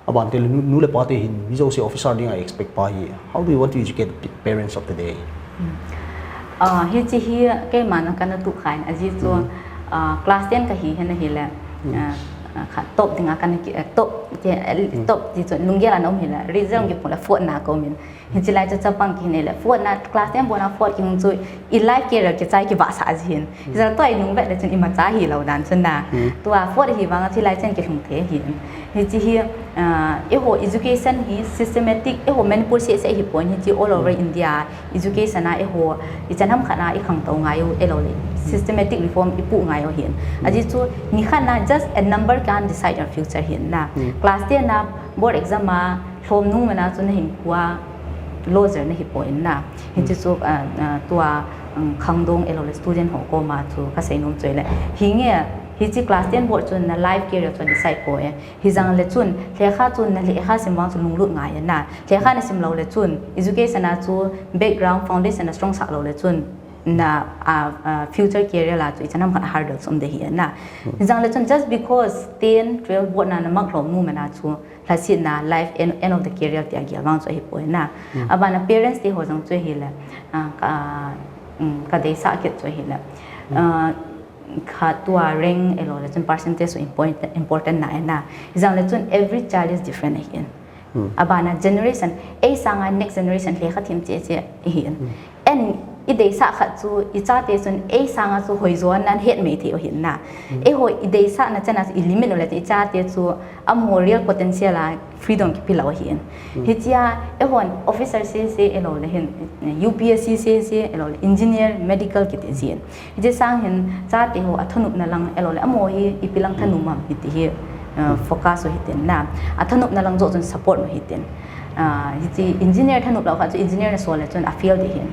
aban te le nu, nu le pa te hin mi jouse officer ding a expect pa hi. How do you want to educate the parents of today? Ah, hiche hi keima na kana tup khan, ajeh chu, ah, class ten kahi hin ahile, ah, ah, kha top dinga kana ki, eh, top, ke, eh, top ti chu lunggel a na um hile, result kiphong le fourth na ka um in. Hiche lai chu chapang kihin le, fourth na, class ten bou na fourth kihung chu, i life career kichai kivahsah ji hin. Hijeh a tua inung vet le chun imacha hilou dan chun na. Tua fourth hi vang a chu hilai chen kilhung thei hin. Hiche hi, ah, eiho education hi systematic, eiho Manipur seh seh hi pon, hiche all over India education a eiho, ichan ham khat a ikhangtou ngai u, ahilou le systematic reform ipoh ngai u hin. Ajeh chu nikhat na just a number can't decide your future hin na. Class ten na board exam a lhom nung mana chu nahinkho a loser nahi poi na. Hiche chu, ah, ah, tua, um, khangdong ahilou le student ho koma chu kasei nom chu ahile. Hinge, hiche class ten board chun na life career chu decide poi. Hijong le chun, lekha chun na lekha sim vang chu lunglut ngai na. Lekha na sim lou le chun, education a chu background foundation na strong sah lou le chun, na, ah, ah, future career la chu ichan ham khat hurdles um de hi na. Hijong le chun just because ten, twelve board na na mark lhom nu mana chu lhasetna life end, end of the career tia gel vang chu ahi poi na. Abana parents te ho jong chu ahile, ah, ka, um, kadeisah kit chu ahile. Ah, kha tua rank ahilou le chun percentage chu important, important na e na. Hijong le chun every child is different ahi in. Abana generation, ei sanga next generation lekha thim cheh cheh ahi in. Eiho ideisah khat chu ichate chun ei sanga chu hoijo nan het mei thei u hin na. Eiho ideisahna chan a chu i limit u le chun ichate chu amaho real potential a freedom kipe lou ahi in. Hichea eihon officer seh seh ahilou le hin, U P S C seh seh ahilou le engineer, medical kiti jin. Hiche sang hin chate ho athanopna lang ahilou le amaho hi ipi lang thanom ham hiti hi, uh, focus u hitin na. Athanopna lang joh chun support u hitin. Ah, hiche engineer thanop lou khat chu engineer na sol le chun a fail di hin.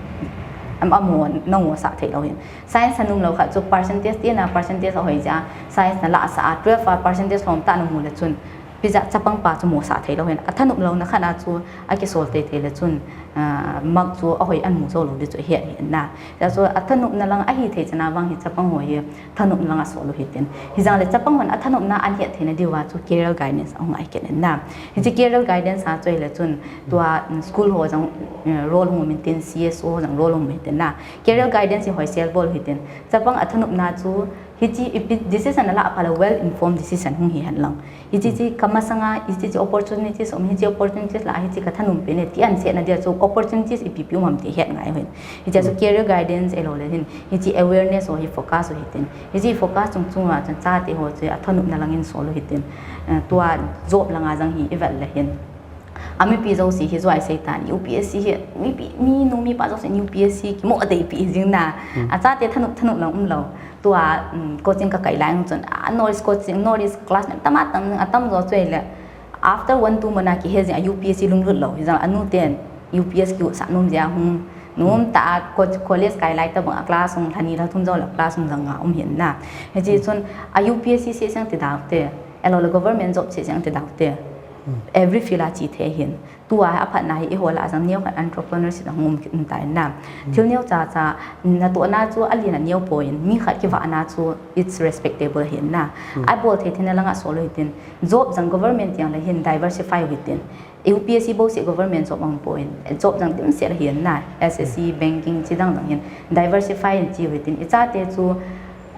Am, amaho nangho sah thei lou hin. Science thanom lou khat chu percentage tina percentage ahoi jeh a science na lahsah a twelve a percentage lhom tah na mu le chun ipi jeh a chapang pa chu mosah thei lou hin. Athanop louna khat a chu akisol teitei le chun, ah, mark chu ahoi amu jou lou di chu ahi in na. Hijeh chun athanopna lang ahithei chan a vang hi chapang ho hi thanopna lang asol u hitin. Hijong le chapang hon athanopna ahin het theina diuva chu career guidance ahung ngai kit in na. Hiche career guidance a chu ahile chun tua, mm, school ho jong, eh, role hung um in tin, C S O ho jong role hung um in tin na. Career guidance hi hoisel bol u hitin. Chapang athanopna chu hiche ipi decision alah phat le well informed decision hung hi hen lang. Hiche, hiche kamasanga, hiche, hiche opportunities um, hiche opportunities la, hiche kathanom pen e ti ahin sehna dia chu opportunities ipi pi um ham ti het ngai u hin. Hichea chu career guidance ahilou le hin, hiche awareness ho hi focus u hitin. Hiche focus chung chung uva chun chate ho chu athanopna lang in sol u hitin. Eh, tua job langa jong hi ivet le hin. Amipi jouse hi joi sei tan, U P S C hi, mipi, minu mipa jouse U P S C kimo adei pi jing na. Achate thanop, thanop lang um lou. Tua, um, coaching kakai lai chun, ah, North East coaching, North East class nem tama tam, atam jo chu ahile. After one, two month a kihe jing a U P S C lunglut lou. Hijong anu ten U P S C kiutsah nom jeh a hung nom ta a co-, college kai lai tabang a class hung lhani lhathum jou le class hung jang a um hin na. Hiche chun a U P S C seh seh ti dau te. Ahilou le government job seh seh ti dau te. Every field a chi thei hin. Tua aphatna hi eiho lah a jong neo khat entrepreneurship ahung um, um ta in na. Thil neo cha cha, natohna chu alen a neo poi in, mi khat kivahna chu it's respectable hin na. Abol thei theina langa sol u hitin. Job jong government tiang le hin diversify u hitin. U P S C bou seh government job ahung poi in. Job jong dimset le hin na. S S C, banking, chidang dang hin. Diversify in chi u hitin. Ichate chu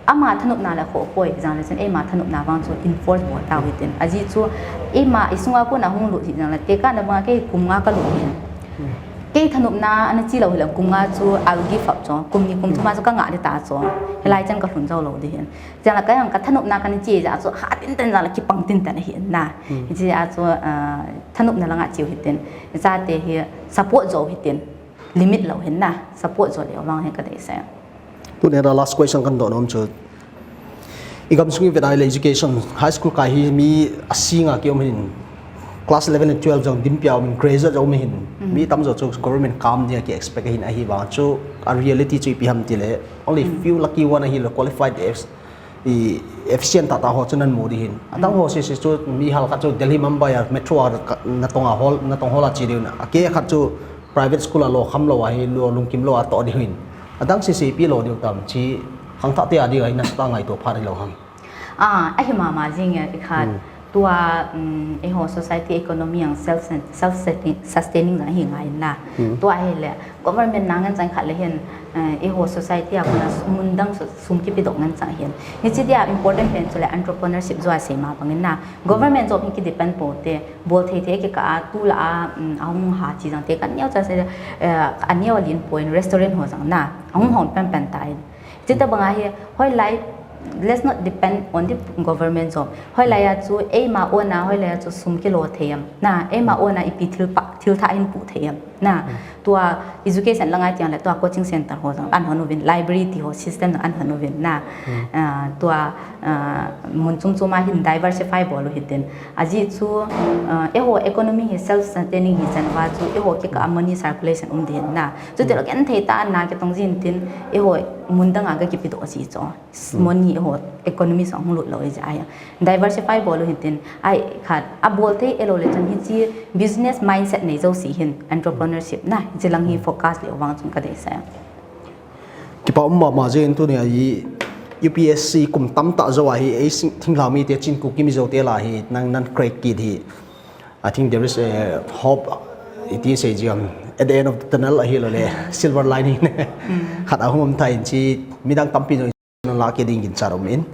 ama thanopna le khoh poi, jang le chun eima thanopna vang chu enforce bol tau hitin. Ajeh chu eima isunga kona hung lut hi jang le, tekahna banga kei kum nga kalut hin. Kei thanopna ana chi lou hile kum nga chu I'll give up chu, kum ni kum thum a chu kangah ding ta chu. Hilai chan kalhun jou lou ding hin. Jang le kei jong kathanopna kana chi jeh a chu ha tinten jang le kipang tinten ahi na. Hiche a chu, ah, thanopna langa chi u hitin. Ichate hi support jo u hitin. Limit lou hin na, support jo leu vang hin kadeisah. Tuni a last question kadoh nom chu, i gamsung i vet a le education, high school kai hi mi asinga kium hin, class eleven and twelve jong dimpia um in, graduate jong um hin, mi tamjo chu government kam dia ki expect hin, ahivang chu a reality chu ipi ham tile, only few lucky one ahile qualified efficient tahtah ho chu namu ding hin. Adang ho sese chu mi halkhat chu Delhi, Mumbai a metro a natong a hol, natong hol a che ding hin. Akeh khat chu private school a lo kham lou ahi, lo lungkim lou a toh ding hin. Adang sese ipi lo ding tam, chi khangthah te a ding ahi, nasatah a ngaito phat hilou ham? Ah, ahi mama jing e, ikhat. Tua, um, eiho society economy jong self, self sustaining jong ahi ngai na. Tua ahile government na ngen chang khat le hin, eh, eiho society a kona mun dang sum kipedoh ngen chang hin. Hiche dia important pen chu le entrepreneurship jo a seima bang in na. Government job hi kidepend pou te, bol thei thei kikah a, tulai a, um, ahung ha chi jang te, kaneo cha se, eh, aneo len poi in restaurant ho jang na. Ahung hong pen pen ta in. Chutobang ahi, hoilai, let's not depend on the government job. Hoilai a chu eima own a, hoilai a chu sum kilo thei em. Na, eima own a ipi thil pha, thil thah hin pu thei em. Na, tua education langa tiang le tua coaching center ho jong an hon uvin, library ti ho system jong an hon uvin. Na, ah, tua, ah, mun chom chom a hin diversify bol u hitin. Ajeh chu, ah, eiho economy hi self sustaining hi chan uva chu eiho kikah a money circulation um ding hin na. Chuti lou genthei tah a na kitong jin tin eiho mun dang a ga kipedoh ji chu. Money eiho economy song hung lut lou e jeh a. Diversify bol u hitin, ai khat, abol thei elou le chun hiche business mindset nei jouse hin entrepreneurship na, hiche lang hi focus leu vang chun kadeisah. Kipa um mama jeng in tuni a hi U P S C kum tamtah jou a hi, ei sing, thinglhang mite chin Kuki Mizo te lah a hi, nang nan crack kit hi. I think there is a hope, iti sei jeng, at the end of the tunnel ahilou le, silver lining. Khat ahung um thei in chi, midang tampi jong lah kit ding ginchat um in.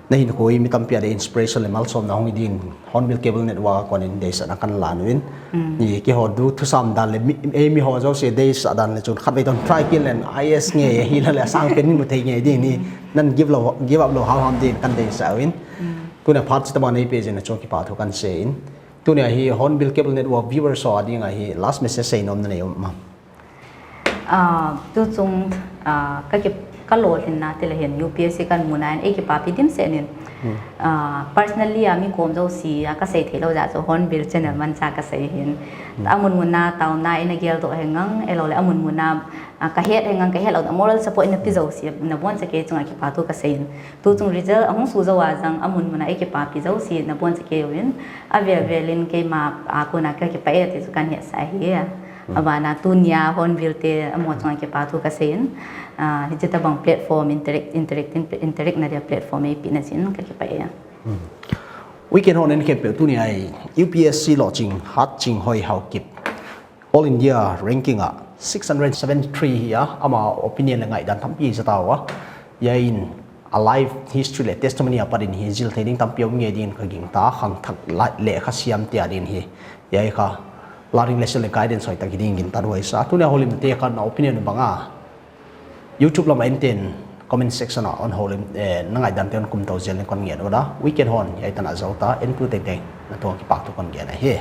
Nahin koi mi tampi a ding inspiration le malsomna hung hi ding Hornbill Cable Network a kon in deisahna kahin lan uvin. Ni kihou thusam dan le mi, ei mi ho jouse deisah dan le chun khatvei toh try kit leng I A S nge hilou le asang pen in mu thei nge ding ni nan give lou, give up lou hao ham ding kahin deisah uvin. Tuna phat chitobang nei pe jing na chun kipa thu kahin sei in. Tuni a hi Hornbill Cable Network viewers ho a ding a hi last message sei nom na nei um am? Ah, tuchung, ah, ka ki, ka lolhinna ti le hin U P S C kahin mu na in ei kipapi dimset in. Ah, personally a mi kom jouse a ka sei thei lou jeh chu Hornbill channel mancha ka sei hin. Amun mun a taona in a geldoh henlang, elou le amun mun a, ah, ka het henlang, ka het lou a moral support in a pi jouse, nabonchauva kei chunga kipa thu ka sei in. Tuchung result ahung suh jou a jong amun mun a ei kipapi jouse, nabonchauva kei uvin. Avel vel in keima a kona ka kipah e ti chu kahin hetsah ahi. Abana tunia Hornbill te amaho chunga kipa thu ka sei in, ah, hiche tobang platform, interact, interact, interact na dia platform eipe na jeh in ka kipah e. Weekend hon in kepeu tunia hi U P S C lohching, Hatching Hoihao Kip. All India ranking a six hundred seventy-three hi a, ama opinion le ngaidam tampi jat a uva. Hijeh in a life history le testimony a pat in hi jil thei ding tampi um nge ding ka gingta, khangthah le lekha siam te a ding hi. Hijeh a kha learning lesson le guidance hoitah hi ding gingta doh sa. Tunia houlim te kha na opinion banga YouTube lam a in ten comment section a hon houlim, eh, na ngaidam te hon kumto jel in kon ngen uva. Weekend hon hijeh a tana jou ta, en tu teng teng na thua kipa thu kon ngen ahi.